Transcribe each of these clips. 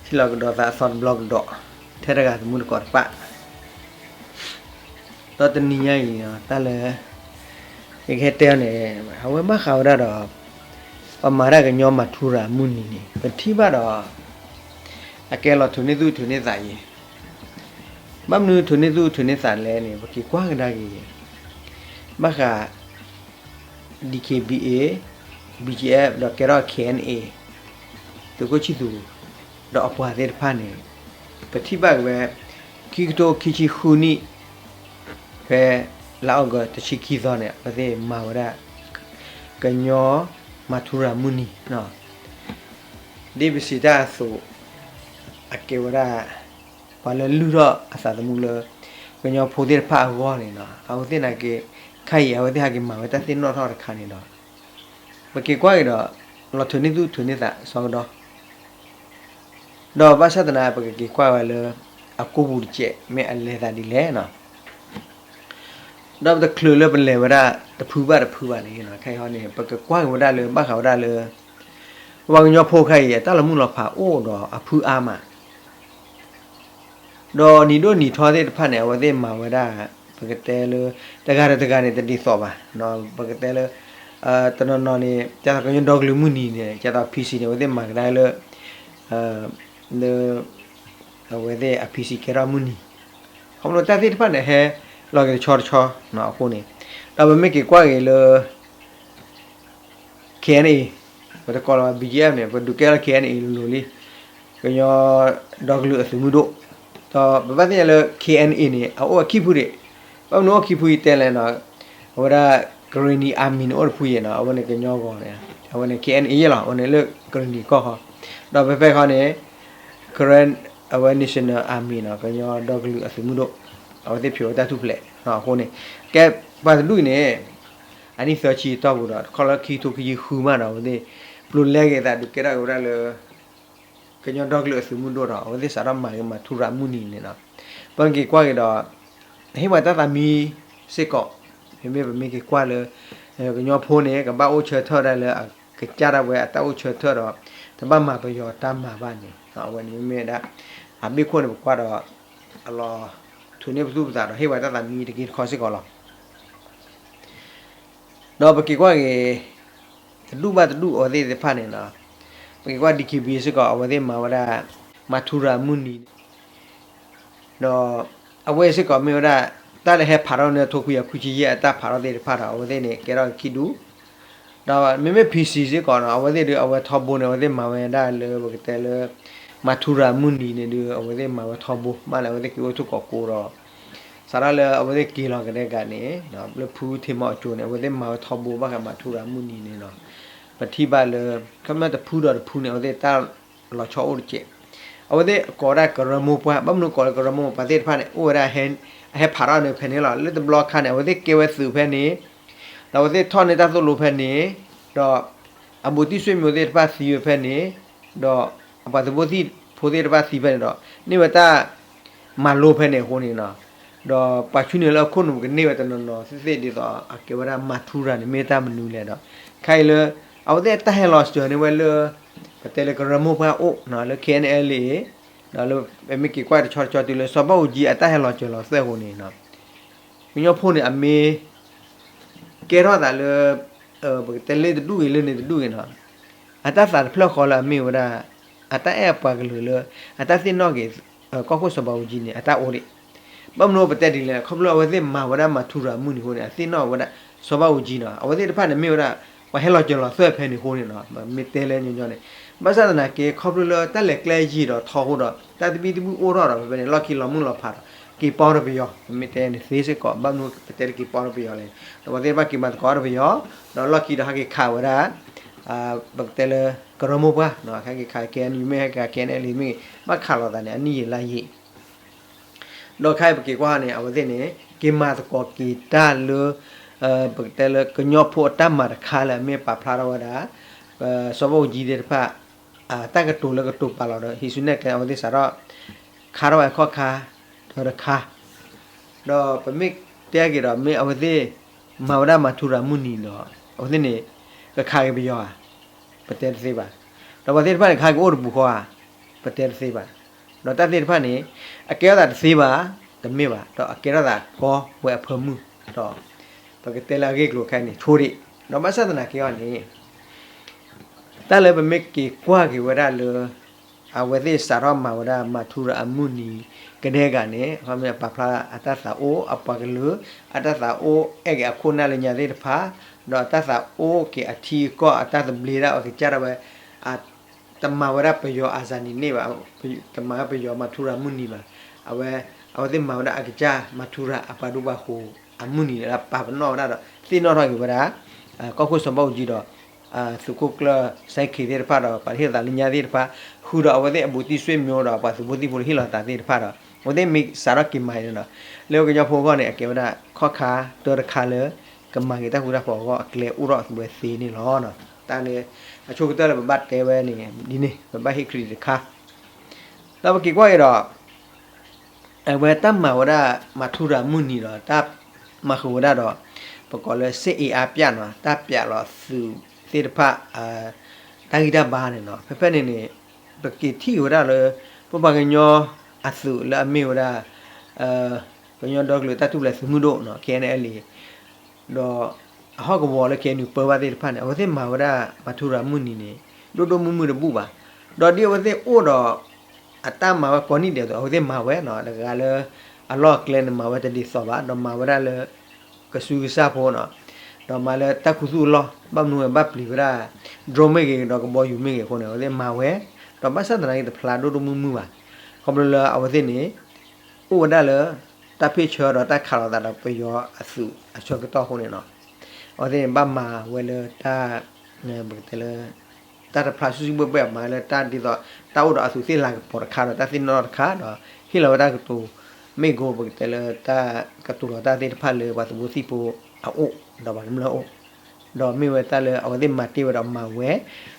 ထံၣ်လီၤကဒီးသးအသီတဘျီကဒီး, ထဲတဂၤသမူသကိးတဖၣ်, ဒီးတနံၤညါအံၤ တၢ်လၢ ယကဟဲတဲအီၤန့ၣ် အဝဲဘၣ်ဃးဝဲဒၣ်ဒီး ပမၤတၢ်ကညီမၤထူရၤမုၢ်နံၤန့ၣ် ပထံၣ်ဘၣ်ဒီး အကဲလီၤထုးန့ၢ်သူၣ်ထုးန့ၢ်သးယဲ, ဘၣ်မနုၤထုးန့ၢ်သူၣ်ထုးန့ၢ်သးလဲၣ်န့ၣ် ပက့ၤကွၢ်ကဒါက့ၤ ဘၣ်ဃး DKBA, BGF ဒီးကဲထီၣ် KNA သုးခိၣ်ဆံၣ်သူး ဒီးအပှၤသ့ၣ်တဖၣ်န့ၣ် ပထံၣ်ဘၣ်က့ၤဝဲ ခံကထိခံဆံဃုနံၣ် ဖဲလါအီကူးတဆံခံသီန့ၣ် အဝဲသ့ၣ်မၤဝဲဒၣ် ကညီမၤထူရၤမုၢ်နံၤ ဒ်ပစံးတၢ်အသိး အကဲဝဲဒၣ် ပှၤလၢလုၢ်ထီၣ်အသးသမူလၢ ကညီဖိသ့ၣ်တဖၣ်အဂီၢ်န့ၣ်လီၤ. အဝဲသ့ၣ်နာ်က့ ခါအံၤ အဝဲသ့ၣ်ဟဲက့ၤမၤဝဲတၢ်သ့ၣ်နီၣ်ထီၣ်တခါန့ၣ်ဒီး ပက့ၤကွၢ်က့ၤဒီး လီၤထုးန့ၢ်သူၣ်ထုးန့ၢ်သးစီကဒီး ဒီးဘၣ်ဆၣ်သနာ် ပကက့ၤကွၢ်ဝဲလၢ အကိာ်ပူၤတစဲး မ့ၢ်အလဲၤသးဒ်လဲၣ်န့ၣ် ဒီးပတချုးလၢပလဲၤဝဲဒၣ်တဖုဘၣ်တဖုဘၣ်န့ၣ် ခဲအံၤန့ၣ် ပကကွၢ်က့ၤဝဲဒၣ်လၢ ဘၣ်ဃးဝဲဒၣ်လၢ ပှၤကညီဖိခါအံၤ အတၢ်လီၤမုၢ်လီၤဖးအိၣ်ဒီးအဖုအါမး ဒီးနံၤဒိၣ်နံၤထီသ့ၣ်တဖၣ်န့ၣ် အဝဲသ့ၣ်မၤဝဲဒၣ် ပကတဲလၢ တဂၤဒီးတဂၤန့ၣ် တဒ်သိးဘၣ်. ပကတဲလၢ တနီၤနီၤန့ၣ် ဒ်သိးကညီဒီကလုာ်မုၢ်နံၤန့ၣ် ဒ်သိး PC န့ၣ် အဝဲသ့ၣ်မၤကဒါလၢ လၢ အဝဲသ့ၣ်အ PC ကဲထီၣ်မုၢ်နံၤ ခီဖျိတၢ်သ့ၣ်တဖၣ်န့ၣ် ဟဲလီၤက့ၤတဆီတဆီအဃိန့ၣ် ဒီးပမ့ၢ်က့ၤကွၢ်က့ၤလၢ KNA ပတကိးလၢၤဘၣ် BGF န့ၣ် ပဒုးကဲထီၣ် KNA လိၤလိၤလံ ကညီဒီကလုာ်အသုးမုၢ်ဒိၣ် ဒီးပဘၣ်သ့ၣ်ညါလၢ KNA န့ၣ် အအိၣ်အခံဖုဒံး ဘၣ်မနုၤအိၣ်ခံဖုယတဲလဲၣ်န့ၣ် အဝဲဒၣ် Karenni Army န့ၣ် အိၣ်တဖုယဲၢ်န့ၣ် အဝဲန့ၣ်ကညီဂီၤန့ၣ် အဝဲန့ၣ် KNA ယဲၢ်လီၤ အဝဲန့ၣ်လၢ Karenni ကီၢ်ခီ ဒီးဖဲဖဲခီန့ၣ် Karen အဝဲ National Army န့ၣ် ကညီဒီကလုာ်အသုးမုၢ်ဒိၣ် အဝဲသ့ၣ်ဖံးဝဲတၢ်ထူၣ်ဖျဲးအဃိန့ၣ် ကဲပှၤတဒူၣ်အံၤန့ၣ် အနံၣ်သၢဆံတီၢ်ပူၤဒီး တခီလၢခံကထိခံဆံဃုမးဒီး အဝဲသ့ၣ် ပျိၤလဲက့ၤအသးဒုးကဲထီၣ်က့ၤဝဲဒၣ်လၢ ကညီဒီကလုာ်အသုးမုၢ်ဒိၣ်ဒီး အဝဲသ့ၣ်စးထီၣ်မၤက့ၤမၤထူရၤမုၢ်နံၤန့ၣ်လီၤ. ပက့ၤကွၢ်က့ၤဒီး ဟ့ၣ်ဝဲတၢ်သးမံစ့ၢ်ကီး မ့မ့ၢ်ပမ့ၢ်က့ၤကွၢ်လၢ ကညီဖိန့ၣ် ကဘၣ်အိၣ်ဆၢထၢၣ်ဒၣ်လၢအကစၢ်ဒၣ်ဝဲအတၢ်အိၣ်ဆၢထၢၣ်ဒီး တဘၣ်မၤပယီၤတၢ်မၤဘၣ်န့ၣ် အဝဲန့ၣ်မ့မ့ၢ်ဒၣ် အဘ့ၣ်ခိၣ်န့ၣ် ပကွၢ်ဒီး အလီၤ ထုးန့ၢ်ပသူၣ်ပသးဒီးဟ့ၣ်ဝဲတၢ်သးမံတက့ၢ်တခီစ့ၢ်ကီးလီၤ. ဒီးပက့ၤကွၢ်က့ၤ တဒူၣ်ဘၣ်တဒူၣ်အဝဲသ့ၣ်တဖၣ်န့ၣ်လီၤ. ပက့ၤကွၢ် DKBA စ့ၢ်ကီး အဝဲသ့ၣ်မၤဝဲဒၣ် မၤထူရၤမုၢ်နံၤ ဒီး အဝဲစ့ၢ်ကီးမ့ၢ်ဝဲဒၣ် တၢ်လၢဟဲဖးထီၣ်န့ၢ်ထိခွံကယၤခွံဆံယဲၢ်အတၢ်ဖးထီၣ်သ့ၣ်တဖၣ်ဒီး အဝဲသ့ၣ်န့ၣ် ကဲထီၣ်ခံဒူၣ် ဒီးမ့မ့ၢ် PC စ့ၢ်ကီးန့ၣ် အဝဲသ့ၣ်ဒုးအဝဲထီဘိန့ၣ် အဝဲသ့ၣ်မၤဝဲဒၣ်လၢပကတဲလၢ မၤထူရၤမုၢ်နံၤန့ၣ်ဒုး အဝဲသ့ၣ်မၤဝဲထီဘိ ဘၣ်လၢအဝဲသ့ၣ်က့ၤအိၣ်ထူၣ်ကိးကိးဒီး စးထီၣ်လၢအဝဲသ့ၣ်က့ၤလီၤကဒါက့ၤန့ၣ် လၢဖုထံမီၤအကၠိန့ၣ် အဝဲသ့ၣ်မၤဝဲထီဘိဘၣ်ဃးမၤထူရၤမုၢ်နံၤန့ၣ်လီၤ. ပထံၣ်ဘၣ်လၢ ခီမ့ၢ်တဖုဒီးတဖုန့ၣ် အဝဲသ့ၣ်တၢ်လီၤဆီအိၣ်တစဲး အဝဲသ့ၣ်ကိးဝဲဒၣ်ကရၢမိၢ်ပှၢ် ဘၣ်မနုၤကိးလၢကရၢမိၢ်ပှၢ်သ့ၣ်တဖၣ်န့ၣ် အိၣ်ဝဲဒၣ် အဟဲဖးထီၣ်န့ၣ်ဖဲန့ၣ်လီၤ. လၢတဘျီခါန့ၣ် အဝဲသ့ၣ်ကဲဝဲသုးဖဲန့ၣ် ဒီးအဝဲသ့ၣ်ထီၣ်န့ၢ်တၢ်သိၣ်လိဖဲန့ၣ် ဒီး အဘူးတံၢ်ဆွေမျိုးသ့ၣ်တဖၣ်သံဝဲဖဲန့ၣ် ဒီးအပှၤသုးဖိသံၣ်ဖိသ့ၣ်တဖၣ်သံဖဲန့ၣ်ဒီး န့ၢ်ဝဲတၢ်မၤလိဖဲန့ၣ်အဃိန့ၣ်လီၤ. ဒီးပှၤဆူန့ၣ်လၢအခိၣ်နူာ်ပကန့ၢ်ဝဲတနီၤနီၤသ့ၣ်သ့ၣ်ဒ်သိး အကဲဝဲဒၣ်မၤထူရၤန့ၣ် မ့ၢ်တၢ်မနုၤလဲၣ်ဒီး ခါအံၤလၢ အဝဲသ့ၣ်အတၢ်ဟဲလီၤစၢၤန့ၢ်ဝဲလၢ ပတဲလၢကရၢမိၢ်ပှၢ်အိၣ် လၢ KNLA ဒီးလၢ ပမ့ၢ်က့ၤကွၢ်တဆီတဆီတုၤလၢ စီၤဘၣ်အူကၠံအတၢ်ဟဲလီၤစၢၤလီၤသွဲၣ်အဃိန့ၣ် ကညီဖိန့ၣ် အမ့ၢ် ကဲထီၣ်သးလၢ ပကတဲလၢတဒူၣ်ဂ့ၤလၢန့ၣ်တဒူၣ်ဂ့ၤန့ၣ် အတၢ်သးတဖျၢၣ်ဃီလၢအမ့ၢ်ဝဲဒၣ် အတၢ်အဲၣ်အပှၤကလုာ်လၢ အတၢ်သ့ၣ်နီၣ်က့ၤ ကီၢ်ခိၣ်စီၤဘၣ်အူကၠံန့ၣ် အတၢ်အိၣ်ဒံး ဘၣ်မနုၤပတဲဒ်လဲၣ် ခီဖျိအဝဲသ့ၣ်မၤဝဲဒၣ်မၤထူရၤမုၢ်နံၤအဃိန့ၣ် အသ့ၣ်နီၣ်ဝဲဒၣ် စီၤဘၣ်အူကၠံန့ၣ် အဝဲသ့ၣ်တဖၣ်န့ၣ်မ့ၢ်ဝဲဒၣ် ပှၤဟဲလီၤစၢၤလီၤသွဲၣ်ဖဲန့ၣ်အဃိန့ၣ်လီၤ. မ့ၢ်တဲလၢညီညီန့ၣ် ဘၣ်ဆၣ်သနာ်က့ ခီဖျိလၢတၢ်လဲၤကျဲယံာ်ဒီးထီအဃိဒီး တၢ်သဘံၣ်သဘုၣ်အိၣ်ထီၣ်ဒီး ဖဲဖဲန့ၣ် လီၢ်ခံလီၤမုၢ်လီၤဖးဒီး က့ၤပီထီၣ်ပယီၤ ပမ့ၢ်တဲန့ၣ်သ့စ့ၢ်ကီး ဘၣ်မနုၤပတဲလၢက့ၤပီထီၣ်ပယီၤလဲၣ် ဒီးအဝဲသ့ၣ်တဖၣ်က့ၤမၤသကိးထီၣ်ပယီၤ ဒီးလီၢ်ခံဒီးဟဲက့ၤခးဝဲဒၣ် ပကတဲလၢ ကရၢမိၢ်ပှၢ် ဟဲက့ၤခး KNU မ့ၢ်ဟဲက့ၤခး KNLA မ့ၢ်ဂ့ၤ ဘၣ်ခးလိာ်သးန့ၣ် အနံၣ်ယံာ်လါယံာ် ဒီးခဲအံၤပက့ၤကွၢ်န့ၣ် အဝဲသ့ၣ်န့ၣ် က့ၤမၤသကိးက့ၤတၢ်လၢ ပကတဲလၢကညီဖိအတၢ်မၤတခါလၢအမ့ၢ်ပာ်ဖျါထီၣ်ဝဲဒၣ် စီၤဘၣ်အူကၠံသ့ၣ်တဖၣ် တၢ်ကတိၤလၢကတိၤပာ်လီၤဒီး ဟံးစုနဲၣ်ကျဲ အဝဲသ့ၣ်စးထီၣ် ခါထီၣ်ဝဲခီၣ်ခါ ဒီးတခါ ဒီးပမ့ၢ်တဲက့ၤဒီး မ့ၢ်အဝဲသ့ၣ် မၤဝဲဒၣ်မၤထူရၤမုၢ်နံၤဒီး အဝဲသ့ၣ်န့ၣ် ကခးက့ၤပယီၤဧါ ပတဲတသ့ဘၣ်. ဒီးပှၤသ့ၣ်တဖၣ်န့ၣ် ကဟဲက့ၤအိၣ်တပူၤဃီဧါ. ပတဲတသ့ဘၣ်. ဒီးတၢ်သ့ၣ်တဖၣ်န့ၣ် အကဲထီၣ်သးတသ့ဘၣ်, တမ့ၢ်ဘၣ်, ဒီးအကဲထီၣ်သးကီဝဲအဖၢမုၢ်, ဒီးပကတဲလၢအဂ့ၢ်အကျိၤခဲအံၤန့ၣ် ဆိဒံး, ဒီးဘၣ်ဆၣ်သနာ်က့အီၤန့ၣ် တၢ်လၢပမ့ၢ်က့ၤကွၢ်က့ၤဝဲဒၣ်လၢ အဝဲသ့ၣ်စးထီၣ်မၤဝဲဒၣ် မၤထူရၤအမုၢ်နံၤကဒဲကဒၣ်န့ၣ် အမ့ၢ်အပာ်ဖျါအတၢ်သးအိၣ်, အပှၤကလုာ်အတၢ်သးအိၣ်, အဲၣ်က့ၤအခိၣ်နၢ်လၢညါသ့ၣ်တဖၣ်, ဒီးတၢ်သးအိၣ်က့ၤအထံအကီၢ်အတၢ်သဘျ့ဒၣ်အကစၢ်ဒၣ်ဝဲ, တမၤဝဲဒၣ်ပယီၤအစၤနံၤန့ၣ်ဘၣ်, တမၤဝဲပယီၤမၤထူရၤမုၢ်နံၤဘၣ်, အဝဲ, အဝဲသ့ၣ်မၤဝဲဒၣ်အကစၢ်မၤထူရၤအပှၤဒူပှၤဃိၤအမုၢ်နံၤလၢပာ်ပနီၣ်ဝဲဒၣ်ဒီး သ့ၣ်နီၣ်ထီၣ်က့ၤဝဲဒၣ် ကီၢ်ခိၣ်စီၤဘၣ်အူကၠံဒီး သုးခိၣ်ကျၢၢ်စဲခ့သ့ၣ်တဖၣ်ဒီး ပှၤဟ့ၣ်လီၤသးလၢညါသ့ၣ်တဖၣ်, ဃုာ်ဒီးအဝဲသ့ၣ်အဘူးတံၢ်ဆွေမျိုးဒီး ပှၤသုးဖိသံၣ်ဖိလၢဟ့ၣ်လီၤသးသ့ၣ်တဖၣ်ဒီး အဝဲသ့ၣ်မ့ၢ်စးထီၣ်က့ၤမၤအံၤန့ၣ်ဒီး လၢကညီဖိအဂီၢ်န့ၣ် အကဲဝဲဒၣ်ခီၣ်ခါတၢတခါလၢ ကမၤက့ၤတၢ်ဃူတၢ်ဖိးအဂီၢ်အကျဲအိၣ်ထီၣ်အဝဲသ့န့ၣ်လီၤ. တၢ်လၢ အဆိကတၢၢ်လၢပဘၣ်တဲဝဲန့ၣ် ဒ်န့ၣ် ပဘၣ်ဟ့ၣ်ခရံာ်တခါ ဒီးပက့ၤကွၢ်အံၤဒီး အဝဲတၢ်မၤဝဲဒၣ် မၤထူရၤမုၢ်နံၤဒီး တၢ်မၤဃုာ်ဝဲဒၣ်ဒီး ပကိးလၢ စစ်အင်အားပြ နီၤ, တၢ်ပျးလီၤသုးသ့ၣ်တဖၣ် တၢ်ဂံၢ်တၢ်ဘါန့ၣ်နီၤ. ဖဲဖဲန့ၣ်န့ၣ် ပက့ၤထံၣ်က့ၤဝဲဒၣ်လၢ ပပှၤကညီအသုးလၢအမ့ၢ်ဝဲဒၣ် ကညီဒီကလုာ်တၢ်ထူၣ်ဖျဲးသုးမုၢ်ဒိၣ်နီၤ K N L A ဒီးအဟီၣ်ကဝီၤလၢ K N U ပၢဘၣ်သ့ၣ်တဖၣ်န့ၣ် အဝဲသ့ၣ်မၤဝဲဒၣ် မၤထူရၤမုၢ်နံၤန့ၣ် ဒိၣ်ဒိၣ်မုၢ်မုၢ်တဘူၣ်ဘၣ်. ဒီးဒ်အဝဲသ့ၣ်အိၣ်ဒီး အတၢ်မၤဝဲကိးနံၣ်ဒဲးအသိး အဝဲသ့ၣ်မၤဝဲနီၤ, တဂၤလၢ အလီၢ်အကျဲန့ၣ် မၤဝဲတဒ်သိးဘၣ်, ဒီးမၤဝဲဒၣ်လၢ ကစုကစၢ်ဖိနီၤ, ဒီးမၤလၢတၢ်ခူသူၣ်အလီၢ်, ဘၣ်မနုၤဝဲဘၣ်ပျံၤဝဲဒၣ် drone မ့ၢ်ဂ့ၤ ဒီးကဘီယူၤမ့ၢ်ဂ့ၤအဃိန့ၣ် အဝဲသ့ၣ်မၤဝဲ, ဒီးဘၣ်ဆၣ်သနာ်က့တဖျါဒိၣ်ဒိၣ်မုၢ်မုၢ်ဘၣ်. ခီဖျိလၢအဝဲသ့ၣ်န့ၣ် အိၣ်ဝဲဒၣ်လၢ တၢ်ဖ့ၣ်ဆၢဒီးတၢ်ခးလိာ်သးဒီးပယီၤအသုးအဆၢကတီၢ်အဃိန့ၣ်နီၤ, အဝဲသ့ၣ်န့ၣ် ဘၣ်မၤဝဲလၢတၢ် ပကတဲလၢ တၢ်တဖျါစုစုဘှဲၣ်ဘှဲၣ် မၤလၢတၢ်ဒ်သိး တၢ်အိၣ်ဒီးအသုးသ့ၣ်လၤကပီၤတခါဒီး တၢ်သ့ၣ်နီၣ်တခါဒီး ဟ့ၣ်လီၤဝဲတၢ်ကတိၤ မ့ၢ်ဂ့ၤ ပကတဲလၢတၢ်ကတိၤလီၤတၢ်သ့ၣ်တဖၣ်လၢပှၤသုးဖိသံၣ်ဖိအအိၣ် ဒီးပှၤကမျၢၢ်အအိၣ်, ဒီးမ့ၢ်ဝဲတၢ်လၢအဝဲသ့ၣ်မၤတ့ၢ်ဝဲဒီးမၤဝဲ,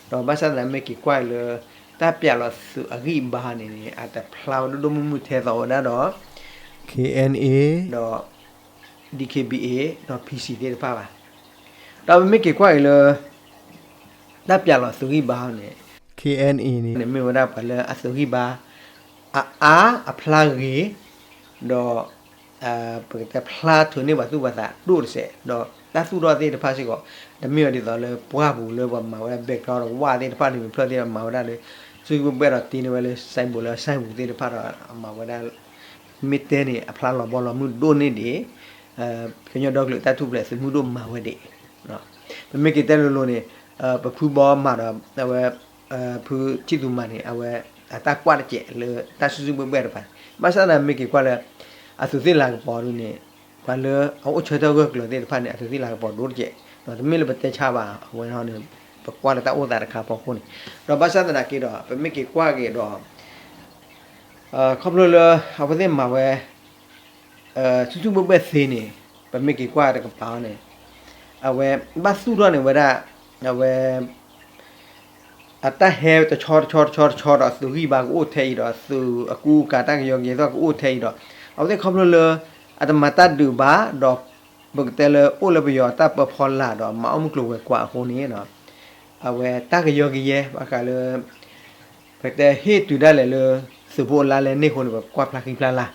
ဒီးဘၣ်ဆၣ်သနာ်က့မ့ၢ်က့ၤကွၢ်အံၤလၢ တၢ်ပျးလီၤသုးအဂံၢ်အဘါန့ၣ်န့ၣ် အတဖျါဝဲဒိၣ်ဒိၣ်မုၢ်မုၢ်ထဲသိးဝဲဒၣ်ဒီး K N A ဒီး D K B A ဒီး P C သ့ၣ်တဖၣ်ဘၣ်. ဒီးပမ့ၢ်က့ၤကွၢ်အံၤလၢ တၢ်ပျးလီၤသုးဂံၢ်ဘါန့ၣ် K N A န့ၣ် မ့ၢ်ဝဲဒၣ်ပှၤလၢအသုးဂံၢ်ဘါ အအါအဖျါဂ့ၤ, ဒီး ပကတဲဖျါထုးန့ၢ်ပှၤသူၣ်ပှၤသးဒိၣ်တစဲး, ဒီးတၢ်သူၣ်ထီၣ်သ့ၣ်တဖၣ်စ့ၢ်ကီး တမ့ၢ်ဝဲဒ်သိးလၢပှၢ်ပူၤလၢပှၤမၤဝဲဒၣ် background ဒီးဝၣ်သ့ၣ်တဖၣ်န့ၣ် မ့ၢ်ဖျၢၣ်သ့ၣ်တဖၣ်မၤဝဲဒၣ်လၢ စုကဝဲၢ်ဒီးတ့န့ၢ်ဝဲလၢ စဲးဘိး လၢစဲးဘိးသ့ၣ်တဖၣ်ဒီး မၤဝဲဒၣ် မ့ၢ်တဲန့ၣ် အဖျါလီၤဘီလီၤမုၢ်ဒိၣ်န့ၢ်ဒံး ကညီဒီကလုာ်တၢ်ထူၣ်ဖျဲးသုးမုၢ်ဒိၣ်မၤဝဲဒံး, ပမ့ၢ်က့ၤတဲလိၤလိၤန့ၣ် ပဖုဘီမၤဒီး အဝဲ ဖုထံၣ်သူမၤန့ၣ် အဝဲအတၢ်ကွၢ်တစဲးလၢတၢ်စုစုဘှဲၣ်ဘှဲၣ်တဖၣ်, ဘၣ်ဆၣ်သနာ်က့မ့ၢ်က့ၤကွၢ်လၢ အသုးသ့ၣ်လၤကပီၤဒ်န့ၣ် ပှၤလၢအအိၣ်ဆၢထၢၣ်ဂၢၢ်ကျၢၤသ့ၣ်တဖၣ်န့ၣ် အသုးသ့ၣ်လၤကပီၤဒိၣ်တစဲး, တမ့ၢ်လၢပတဲဆါဘၣ် အဝဲန့ၣ် ပကွၢ်လၢတၢ်အိၣ်သးတခါဖီခိၣ်န့ၣ်, ဒီးဘၣ်ဆၣ်သနာ်က့ဒီး ပမ့ၢ်က့ၤကွၢ်က့ၤဒီး ခီဖျိလၢအဝဲသ့ၣ်မၤဝဲ စုစုဘှဲၣ်ဘှဲၣ်သ့န့ၣ် ပမ့ၢ်က့ၤကွၢ်တကပၤအီၤန့ၣ် အဝဲဘၣ်သူၣ်ထီၣ်န့ၢ်ဝဲဒၣ် အဝဲ အတၢ်ဟဲတဆီတဆီတဆီတဆီဒီးသုးဂံၢ်ဘါကအိၣ်ထဲအံၤဒီး သုးအကူအကၤတၢ်ကယီကယဲသိးကအိၣ်ထဲအံၤဒီး အဝဲသ့ၣ်ခီဖျိလၢ အတမၤတၢ်ဒုးဘၣ်ဒီး ပကတဲလၢအိၣ်လၢပယီၤတၢ်ပၢဖီလာ်ဒီးမၤအီၣ်မုၢ်ကျိၤဝဲၤကွာ်အဃိန့ၣ် အဝဲတၢ်ကယီကယဲ ဘၣ်ဃးလၢ ပကတဲဟ့ၣ်တုၤဒၣ်လဲာ်လၢ သုးဖိအလါလဲန့ၣ်အဃိန့ၣ် ပကွၢ်ဖျါဃံဖျါလၤ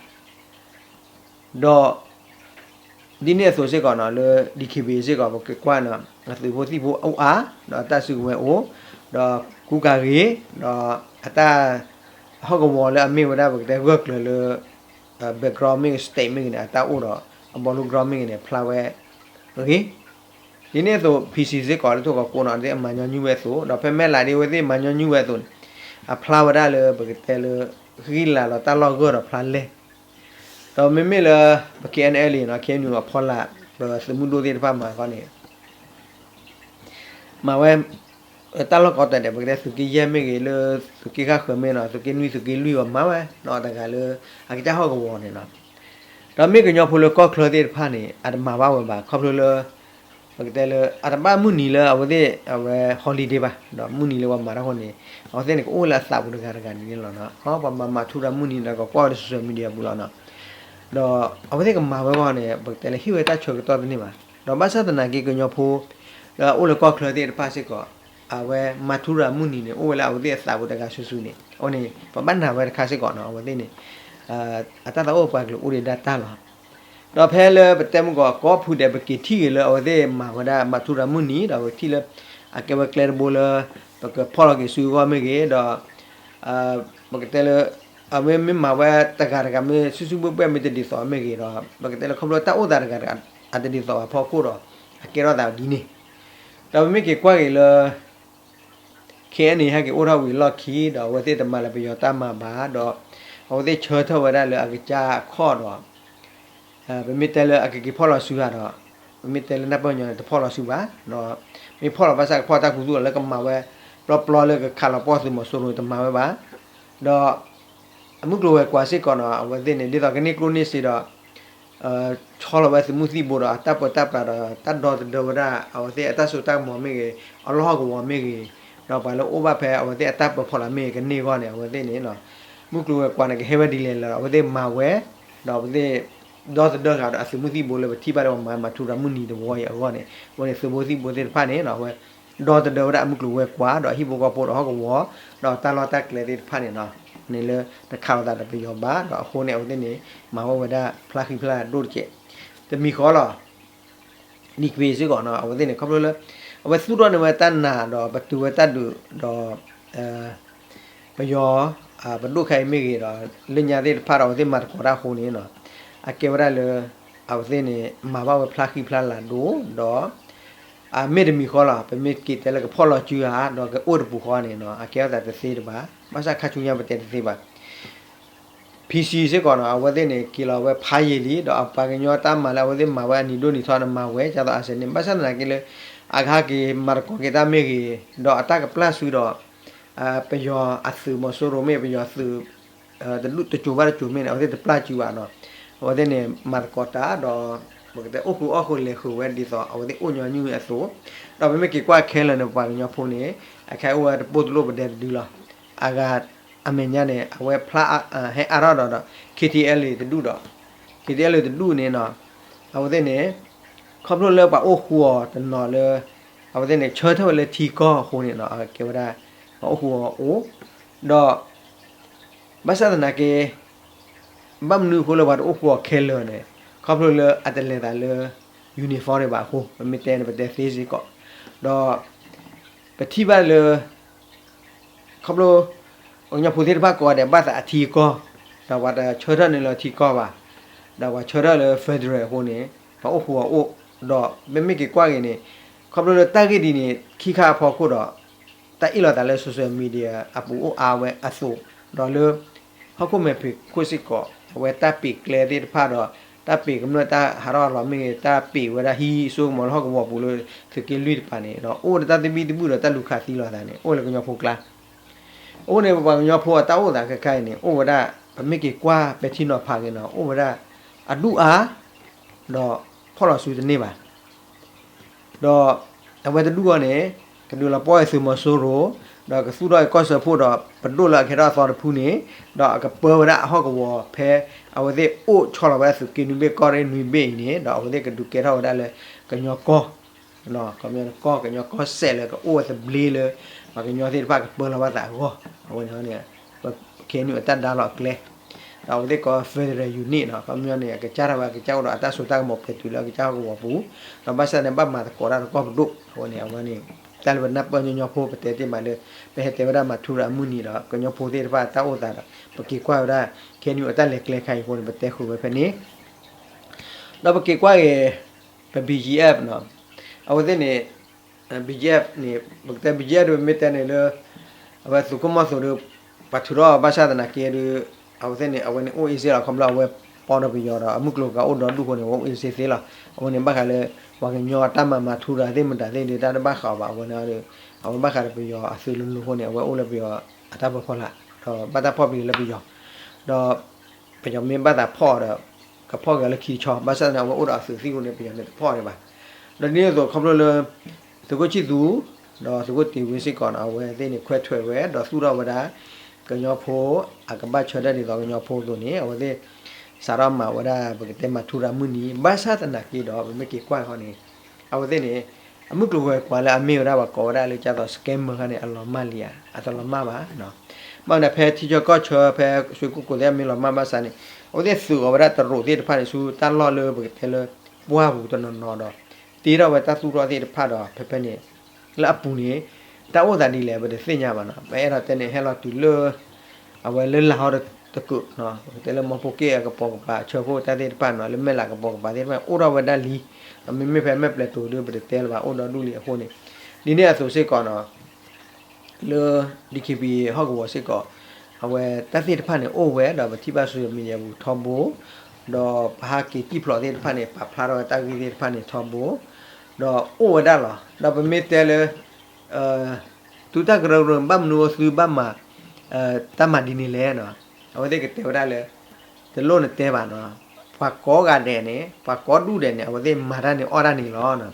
ဒီး ဒ်န့ၣ်အသိးစ့ၢ်ကီးနီၤ လၢ D K B A စ့ၢ်ကီး ပကကွၢ်နီၤ အသုးဖိသံၣ်ဖိအိၣ်အါ ဒီးအတၢ်စုကဝဲၤအိၣ် ဒီးကူကၤဂ့ၤ ဒီးအတၢ် ဟီၣ်ကဝီၤလၢအမ့ၢ်ဝဲဒၣ်ပကတဲဂၢၢ်ကျၢၤလၢ background မ့ၢ်ဂ့ၤ state မ့ၢ်ဂ့ၤန့ၣ် အတၢ်အိၣ်ဒီး အဘီလိ ground မ့ၢ်ဂ့ၤန့ၣ် ဖျါဝဲဂ့ၤ ဒ်န့ၣ်အသိး P C စ့ၢ်ကီးလၢထိၣ်ကီးကိးနီၤ အဝဲသ့ၣ်အမၤညီနုၢ်ဝဲအသိး ဒီးဖဲမဲၢ်လးဒ်အဝဲသ့ၣ်မၤညီနုၢ်ဝဲအသိးန့ၣ် အဖျါဝဲဒၣ်လၢပကတဲလၢ ဂံၢ်လၤလီၤတၢ်လီၢ်ဂၢၢ်ဒီးဖျါလဲၢ် ဒီးမ့မ့ၢ်လၢ ပ K N L A နီၤ K N U အဖီလာ် ပသုးမုၢ်ဒိၣ်သ့ၣ်တဖၣ်မၤဃီန့ၣ် မၤဝဲ တၢ်လီၢ်ကိးတဲာ်ဒဲး ပကတဲသုးက့ယဲၢ်မ့ၢ်ဂ့ၤ လၢသုးက့ဃၣ်ဃၢၤမ့ၢ်နီၤ သုးက့နွံ သုးက့လွံၢ်အီၤမၤဝဲ နီတဂၤလၢ အကစၢ်ဟီၣ်ကဝီၤန့ၣ်နီၤ ဒီးမ့ၢ်ကညီဖိလၢကီၢ်ချၢသ့ၣ်တဖၣ်န့ၣ် အတမၤဘၣ်ဝဲဘၣ် ခီဖျိလၢ ပကတဲလၢ အတဘၣ်မုၢ်နံၤလၢအဝဲသ့ၣ် အဝဲ holiday ဘၣ် ဒီးမုၢ်နံၤလၢပှၤမၤတၢ်အဃိန့ၣ် အဝဲသ့ၣ်န့ၣ် ကအိၣ်လၢအသးပူၤတဂၤတဂၤန့ၣ်န့ၣ်လီၤနီၤ ပှၤမၤမၤထူရၤမုၢ်နံၤဒီးကကွၢ်ဝဲလၢ social media ပူၤလီၤနီၤ ဒီးအဝဲသ့ၣ်ကမၤဝဲအဂီၢ်န့ၣ် ပကတဲလၢဟ့ၣ်ဝဲတၢ်ဆၢကတီၢ်တန့ၢ်ဘၣ် ဒီးဘၣ်ဆၣ်သနာ်က့ကညီဖိ လၢအအိၣ်လၢကီၢ်ချၢသ့ၣ်တဖၣ်စ့ၢ်ကီး အဝဲမၤထူရၤမုၢ်နံၤန့ၣ် အိၣ်ဝဲလၢအဝဲသ့ၣ်အသးပူၤတဂၤစုာ်စုာ်န့ၣ် အဃိန့ၣ် ပဘၣ်နာ်ဝဲတခါစ့ၢ်ကီးနီၤ အဝဲသ့ၣ်န့ၣ် အတၢ်သးအိၣ်ပှၤကလုာ်အိၣ်ဒံးဒၣ်တၢ်လီၤ. ဒီးဖဲလၢပတဲမုၢ်ကီးကီၢ်ဖုဒဲး ပက့ၤထံၣ်ဂ့ၤလၢအဝဲသ့ၣ်မၤဝဲဒၣ်မၤထူရၤမုၢ်နံၤ ဒီးပကထံၣ်လၢ အကဲဝဲကျဲတဘိလၢ ပကဖီၣ်လီၤက့ၤဆူအဂီၢ်မ့ၢ်ဂ့ၤ ဒီး ပကတဲလၢ အဝဲမ့ၢ်မၤဝဲတဂၤတဂၤမ့ၢ် စုစုဘှဲၣ်ဘှဲၣ်မ့ၢ်တဒ်သိးမ့ၢ်ဂ့ၤဒီး ပကတဲလၢခီဖျိတၢ်အိၣ်သးတဂၤတဂၤ အတဒ်သိးဘၣ်အဖီခိၣ်ဒီး အကဲထီၣ်သးဒ်န့ၣ် ဒီးပမ့ၢ်က့ၤကွၢ်က့ၤလၢ ခဲအံၤန့ၣ် ဟဲက့ၤအိၣ်ထီၣ်ဝံၤအလီၢ်ခံ ဒီးအဝဲသ့ၣ်တမၤလၢပယီၤတၢ်မၤဘၣ် ဒီး အဝဲသ့ၣ်ဆၢထၢၣ်ဝဲဒၣ်လၢအကစၢ်အခီၣ်ဒီး ပမ့ၢ်တဲလၢအကက့ၤဖီၣ်လီၤစုဧါဒီး ပမ့ၢ်တဲလၢနၢ်ပၢၢ်ညီန့ၣ် တဖီၣ်လီၤစုဘၣ် ဒီး မ့ၢ်ဖီၣ်လီၤဘၣ်ဆၣ်ကဖီၣ်တၢ်ခူသူၣ်လီၤလၢကမၤဝဲ ပျီပျီလၢကခးလီၤပှီၢ်သုးမီၤစိရိၤတမၤဝဲဘၣ် ဒီး အမုၢ်ကျိၤဝဲၤကွာ်စ့ၢ်ကီးနီၤ အဝဲသ့ၣ်န့ၣ် ဒ်သိးကန့ၢ်ကျိၣ်န့ၢ်စ့ဒီး ဆီလီၤဝဲသုးမုၢ်သံၣ်ဘိဒီး အတၢ်ပၢတၢ်ပြးဒီး တၢ်ဒီသဒၢဝဲဒၣ် အဝဲသ့ၣ်အတၢ်စိတၢ်ကမီၤမ့ၢ်ဂ့ၤ အလီၢ်ဟီၣ်ကဝီၤမ့ၢ်ဂ့ၤ ဒီးပှၤလၢအိၣ်ဘၣ်ဖဲအဝဲသ့ၣ်အတၢ်ပၢဖီလာ်မ့ၢ်ဂ့ၤ ကန့ၢ်အဂီၢ်န့ၣ် အဝဲသ့ၣ်န့ၣ် မုၢ်ကျိၤဝဲၤကွာ်န့ၣ် ကဟဲဝဲဒ်လဲၣ်လၢ အဝဲသ့ၣ်မၤဝဲ ဒီးအဝဲသ့ၣ် ဒီသဒၢဃာ်ဒီးအသုးမုၢ်သံၣ်ဘိလၢပထံၣ်ဘၣ်လၢပှၤမၤမၤထူရၤမုၢ်နံၤတဝီအံၤအဂီၢ်န့ၣ် အဃိန့ၣ် သုးဖိသံၣ်ဘိသ့ၣ်တဖၣ်န့ၣ် အဝဲ ဒီသဒၢဝဲဒၣ်အမုၢ်ကျိၤဝဲၤကွာ် ဒီးဟံၣ်ဖိဃီဖိဒီးဟီၣ်ကဝီၤ ဒီးတၢ်လီၢ်တၢ်ကျဲသ့ၣ်တဖၣ်န့ၣ် န့ၣ်လၢတခးလိာ်သးဒီးပယီၤဘၣ် ဒီးအဃိန့ၣ် အဝဲသ့ၣ်န့ၣ် မၤဝဲဝဲဒၣ်ဖျါဃံဖျါလၤဒိၣ်တက့ၢ် တမံၤဃီလီၤ နံၤကွ့ၤစ့ၢ်ကီးနီၤ အဝဲသ့ၣ်န့ၣ် ခီဖျိလၢ အဝဲသူၣ်ထီၣ်န့ၢ်ဝဲတၢ်နာ်ဒီးပတုာ်ဝဲတၢ်ဒုးဒီး ပယီၤ ပဒိၣ်ခဲအံၤမ့ၢ်ဂ့ၤဒီး လၢညါသ့ၣ်တဖၣ်ဒီး အဝဲသ့ၣ်မၤသကိးတၢ်အဃိန့ၣ် အကဲဝဲဒၣ်လၢ အဝဲသ့ၣ်န့ၣ် မၤဘၣ်ဝဲဖျါဃံဖျါလၤဒိၣ်ဒီး အမ့ၢ်တမံၤဃီလီၤ ပမ့ၢ်က့ၤတဲလၢကဖီၣ်လီၤစုဧါ ဒီးကအိၣ်တပူၤဃီန့ၣ် အကဲထီၣ်သးတသ့တဘၣ် ဘၣ်ဆၣ်ခါဆူညါပတဲတသ့ဘၣ် PC စ့ၢ်ကီးနီၤ အဝဲသ့ၣ်န့ၣ် က့ၤလီၤဝဲဖးယံာ်လံ ဒီးအပှၤကညီတၢ်မၤလၢအဝဲသ့ၣ်မၤဝဲအနံၤဒိၣ်နံၤထီန့ၣ် မၤဝဲဒ်သိးအစဲးန့ၣ် ဘၣ်ဆၣ်သနာ်က့လၢ အကဟဲက့ၤမၤသကိးက့ၤတၢ်မ့ၢ်ဂ့ၤ ဒီးအတၢ်ကပျၢ်စုဒီး ပယီၤအသုးမီၤစိရိၤမ့ၢ် ပယီၤသုး တဒူၣ်တစိၤဘၣ်တစိၤမ့ၢ်န့ၣ် အဝဲသ့ၣ်တပျၢ်စုဘၣ်နီၤ အဝဲသ့ၣ်န့ၣ် မၤသကိးတၢ်ဒီး ပကတဲအိၣ်ဃုာ်အီၣ်ဃုာ်လဲၤဃုာ်ဝဲဒ်သိး အဝဲသ့ၣ်အိၣ်ညီနုၢ်အသိး ဒီးပမ့ၢ်က့ၤကွၢ်ခဲလၢာ်န့ၣ် ပပှၤကညီဖိန့ၣ် အခဲအံၤအိၣ်ဝဲတပိၢ်တလိၣ်ပဒဲတဒုလီၤ အဂၤ အမဲာ်ညါန့ၣ် အဝဲဖျါ ဟဲအါထီၣ်ဒီးဒီး KTLA တဒူၣ်ဒီး KTLA တဒူၣ်န့ၣ်နီၤ အဝဲသ့ၣ်န့ၣ် ခီဖျိလၢပှၤအိၣ်ဃူအီၤတနီၤလၢ အဝဲသ့ၣ်န့ၣ် ဆၢထၢၣ်ဝဲလၢထံကီၢ်အဃိန့ၣ်နီၤ အကဲဝဲဒၣ် ပှၤအိၣ်ဃူအီၤအိၣ် ဒီး ဘၣ်ဆၣ်သနာ်က့ ဘၣ်မနုၤအဃိလၢပှၤတအိၣ်ဃူအီၤခဲလၢာ်န့ၣ် ခီဖျိလၢအတလဲၤသးလၢ uniform န့ၣ်ဘၣ်အဃိ ပမ့ၢ်တဲန့ၣ် ပတဲသ့စ့ၢ်ကီး ဒီး ပထံၣ်ဘၣ်လၢ ခီဖျိ ပှၤကညီဖိသ့ၣ်တဖၣ်ကိးဂၤဒဲးဘၣ်သးအထံအကီၢ် ဒီးပှၤတဆၢထၢၣ်န့ၢ်လၢထံကီၢ်ဘၣ် ဒီးပှၤဆၢထၢၣ်လၢ federal အဃိန့ၣ် ပှၤအိၣ်ဃူအီၤအိၣ် ဒီးမ့မ့ၢ်က့ၤကွၢ်က့ၤန့ၣ် ခီဖျိလၢတၢ်ဂ့ၢ်ဒ်န့ၣ် ခံခါအဖီခိၣ်ဒီး တၢ်အ့ၣ်လိာ်သးလၢ social media အပူၤအိၣ်အါဝဲအသိး ဒီးလၢ ဟီၣ်ခိၣ်မဲာ်ဖံးခိၣ်စ့ၢ်ကီး အဝဲတၢ်ပ့ၤကျဲသ့ၣ်တဖၣ်ဒီး တၢ်ပ့ၤကမျၢၢ်တၢ်ဟးထီၣ်လီၤမ့ၢ်ဂ့ၤ တၢ်ပ့ၤဝဲဒၣ်ဟံးစိကမီၤလၢဟီၣ်ကဝီၤပူၤလၢ သုးက့လွံၢ်တပၤန့ၣ် အိၣ်ဒီးတၢ်သဘံၣ်သဘုၣ်ဒီးတၢ်လူၤခးသံလိာ်သးန့ၣ် အိၣ်လၢကညီဖိကျါ အဃိန့ၣ် ပပှၤကညီဖိအတၢ်အိၣ်သးခဲခါအံၤန့ၣ် အိၣ်ဝဲဒၣ် ပမ့ၢ်က့ၤကွၢ်ပဲာ်ထံနီၤဖးက့ၤနီၤ အိၣ်ဝဲဒၣ် အဒူၣ်အါ ဒီးဖီၣ်လီၤစုတန့ၢ်ဘၣ် ဒီးအဝဲတဒူၣ်အီၤန့ၣ် ကဒုးလီၤပှီၢ်အသုးမီၤစိရိၤ ဒီးကသူၣ်ထီၣ်အကီၢ်စၢဖှိၣ်ဒီး ပဒိၣ်လၢအကဟဲထီၣ်အသီတဖုန့ၣ် ဒီးအကပၢဝဲဒၣ်အဟီၣ်ကဝီၤဖဲ အဝဲသ့ၣ်အိၣ်ဆီလီၤဝဲဒၣ်သုးက့နွံဘ့ၣ်ကီၢ်ရ့ၣ်နွံဘ့ၣ်အံၤန့ၣ် ဒီးအဝဲသ့ၣ်ကဒုးကဲထီၣ်ဝဲဒၣ်လၢ ကညီကီၢ် ကညီကီၢ် ကညီကီၢ်စဲးလၢကအိၣ်ဝဲသဘျ့လၢ ပှၤကညီသ့ၣ်တဖၣ်ကပၢလီၤဘၣ်သးအဂီၢ် အဝဲန့ၣ်န့ၣ် ပ KNU အတၢ်ဒါလီၤအကျဲ ဒီးအဝဲသ့ၣ်ကိး federal unit နီၤ ခီပညီန့ၣ် အကစၢ်ထီၣ်ဝဲအကစၢ်အိၣ်ဒီးအတၢ်စိတၢ်ကမီၤပှဲၤတုၤလၢအကစၢ်ဟီၣ်ကဝီၤပူၤ ဒီးဘၣ်ဆၣ်န့ၣ် ဘၣ်မၤသကိးတၢ်ဒီးကီၢ်ပဒိၣ် အဃိန့ၣ် အဝဲန့ၣ် တၢ်လၢပနၢ်ပၢၢ်ညီညီဖိပတဲတ့ၢ်မးလၢ ပဟဲတဲဝဲဒၣ်မၤထူရၤအမုၢ်နံၤဒီး ကညီဖိသ့ၣ်တဖၣ်တၢ်အိၣ်သးဒီး ပက့ၤကွၢ်ဝဲဒၣ် KNU အတၢ်လဲၤကျဲခါအံၤအဃိန့ၣ် ပတဲဃုာ်ဝဲဖဲန့ၣ် ဒီးပက့ၤကွၢ်က့ၤ ပ BGF နီၤ အဝဲသ့ၣ်န့ၣ် BGF န့ၣ် ပကတဲ BGF ဒီးပမ့ၢ်တဲန့ၣ်လၢ အဝဲသုးခိၣ်မီၢ်သိးဒီး ပှၤထုးထီၣ်ဘၣ်ဆၣ်သနာ်က့ဒီး အဝဲသ့ၣ်န့ၣ် အဝဲန့ၣ်အိၣ်အ့စ့လီၤ ခီဖျိအဝဲပီဒီးပယီၤဒီး အမုၢ်ကျိၤကအိၣ်ဒီးဒူၣ်အဃိန့ၣ် အဝဲအိၣ်အ့စ့သ့လီၤ. အဝဲန့ၣ်ဘၣ်ဃးလၢ ပှၤကညီအတၢ်မၤမၤထူရၤသ့ၣ်မတၤသ့ၣ်ဒီး တၢ်တဘၣ်ဃးအီၤဘၣ် အဝဲန့ၣ်ဒီး အဝဲဘၣ်ဃးဒီးပယီၤအသုးလိၤလိၤအဃိန့ၣ် အဝဲအိၣ်လၢပယီၤအတၢ်ပၢဖီလာ် ဒီးဘၣ်တၢ်ဖီၣ်ပျံၤလၢပယီၤ ဒီး ပယီၤမ့ၢ်ဘၣ်သးဖီၣ်အီၤဒီး ကဖီၣ်က့ၤအီၤလၢခံတဆီ ဘၣ်ဆၣ်သနာ်က့ အဝဲအိၣ်ဒီးအသုးသံၣ်အဃိန့ၣ် ပယီၤန့ၣ်တဖီၣ်အီၤဒံးဘၣ်. ဒီးဒ်န့ၣ်အသိးခီဖျိလၢ သုးခိၣ်ဆံၣ်သူ ဒီးသုးခိၣ်တ့ၤဝ့စ့ၢ်ကီးန့ၣ် အဝဲသ့ၣ်န့ၣ်ခွဲးထွဲးဝဲ ဒီးသူၣ်ထီၣ်ဝဲဒၣ် ကညီဖိ အကဘၣ်ဆၢထၢၣ်ဒ်သိးကညီဖိအသိးန့ၣ် အဝဲသ့ၣ် စးထီၣ်မၤဝဲဒၣ် ပကတဲမၤထူရၤမုၢ်နံၤ ဘၣ်ဆၣ်သနာ်က့ဒီး ပမ့ၢ်က့ၤကွၢ်ဃီန့ၣ် အဝဲသ့ၣ်န့ၣ် အမုၢ်ကျိၤဝဲၤကွာ်လၢအမ့ၢ်ဝဲဒၣ်ပှၤကိးဝဲဒၣ်လၢကသိး scammer ခါန့ၣ် အလီၤမၢ်လံဧါ အတလီၤမၢ်ဘၣ်. ဘၣ်မနုၤ ဖဲထံဆၢကီၢ်ဆၢ ဖဲစွ့ၣ်ကိၣ်ကိၤသ့ၣ်မ့ၢ်လီၤမၢ်ဘၣ်ဆၣ်န့ၣ် အဝဲသ့ၣ်သုးအီၤဝဲဒၣ်တရူးသ့ၣ်တဖၣ်န့ၣ် ဆူတၢ်လီၢ်လၢပကတဲလၢ ပှၢ်ပူၤတနီၤနီၤဒီး တ့ထီၣ်ဝဲတၢ်သူၣ်ထီၣ်သ့ၣ်တဖၣ်ဒီး ဖဲဖဲန့ၣ် လၢအပူၤန့ၣ် တၢ်အိၣ်သးဒ်လဲၣ် ပတသ့ၣ်ညါဘၣ်နီၤ. ပအဲၣ်ဒိးတဲန့ၣ် ဟဲလီၤတုၤလၢ အဝဲလၢလၤဟီတကးနီၤ ပကတဲလၢ မီဖိက့ၣ်အကပိာ်ကပၤ ဆၢဖိတၢ်သ့ၣ်တဖၣ်နီၤ လၢမဲၢ်လးကပိာ်ကပၤသ့ၣ်တဖၣ် အိၣ်ထီၣ်ဝဲဒၣ်လံ. မ့မ့ၢ်ဖဲမဲၢ်ပျဲၤတိၤဒု ပတတဲလၢၤဘၣ် အိၣ်ဒီဒူၣ်လံအဃိန့ၣ် ဒ်န့ၣ်အသိးစ့ၢ်ကီးနီၤ လၢ DKBA ဟီၣ်ကဝီၤစ့ၢ်ကီး အဝဲတၢ်သ့ၣ်တဖၣ်န့ၣ် အိၣ်ဝဲဒီးပထံၣ်ဘၣ် social media ပူၤထီဘိ ဒီးပဟးက့ၤစံၣ်ဖျိးသ့ၣ်တဖၣ်န့ၣ် ပာ်ဖျါထီၣ်ဝဲတၢ်ဂ့ၢ်သ့ၣ်တဖၣ်န့ၣ်ထီဘိ ဒီးအိၣ်ဝဲဒၣ်လီၤ. ဒီးပမ့ၢ်တဲလၢ သုတၢ်ကရၢကရိန့ၣ် ဘၣ်မနုၤအဃိသုဘၣ်မၤ တၢ်မၤဒ်န့ၣ်လဲၣ်နီၤ. အဝဲသ့ၣ်ကတဲဝဲဒၣ်လၢ တလိၣ်နတဲဘၣ်နီၤ ပှၤကိးဂၤဒဲးန့ၣ် ပှၤကိးဒူၣ်ဒဲးန့ၣ် အဝဲသ့ၣ်မၤတၢ်န့ၣ်အီၣ်တၢ်န့ၣ်လီၤ.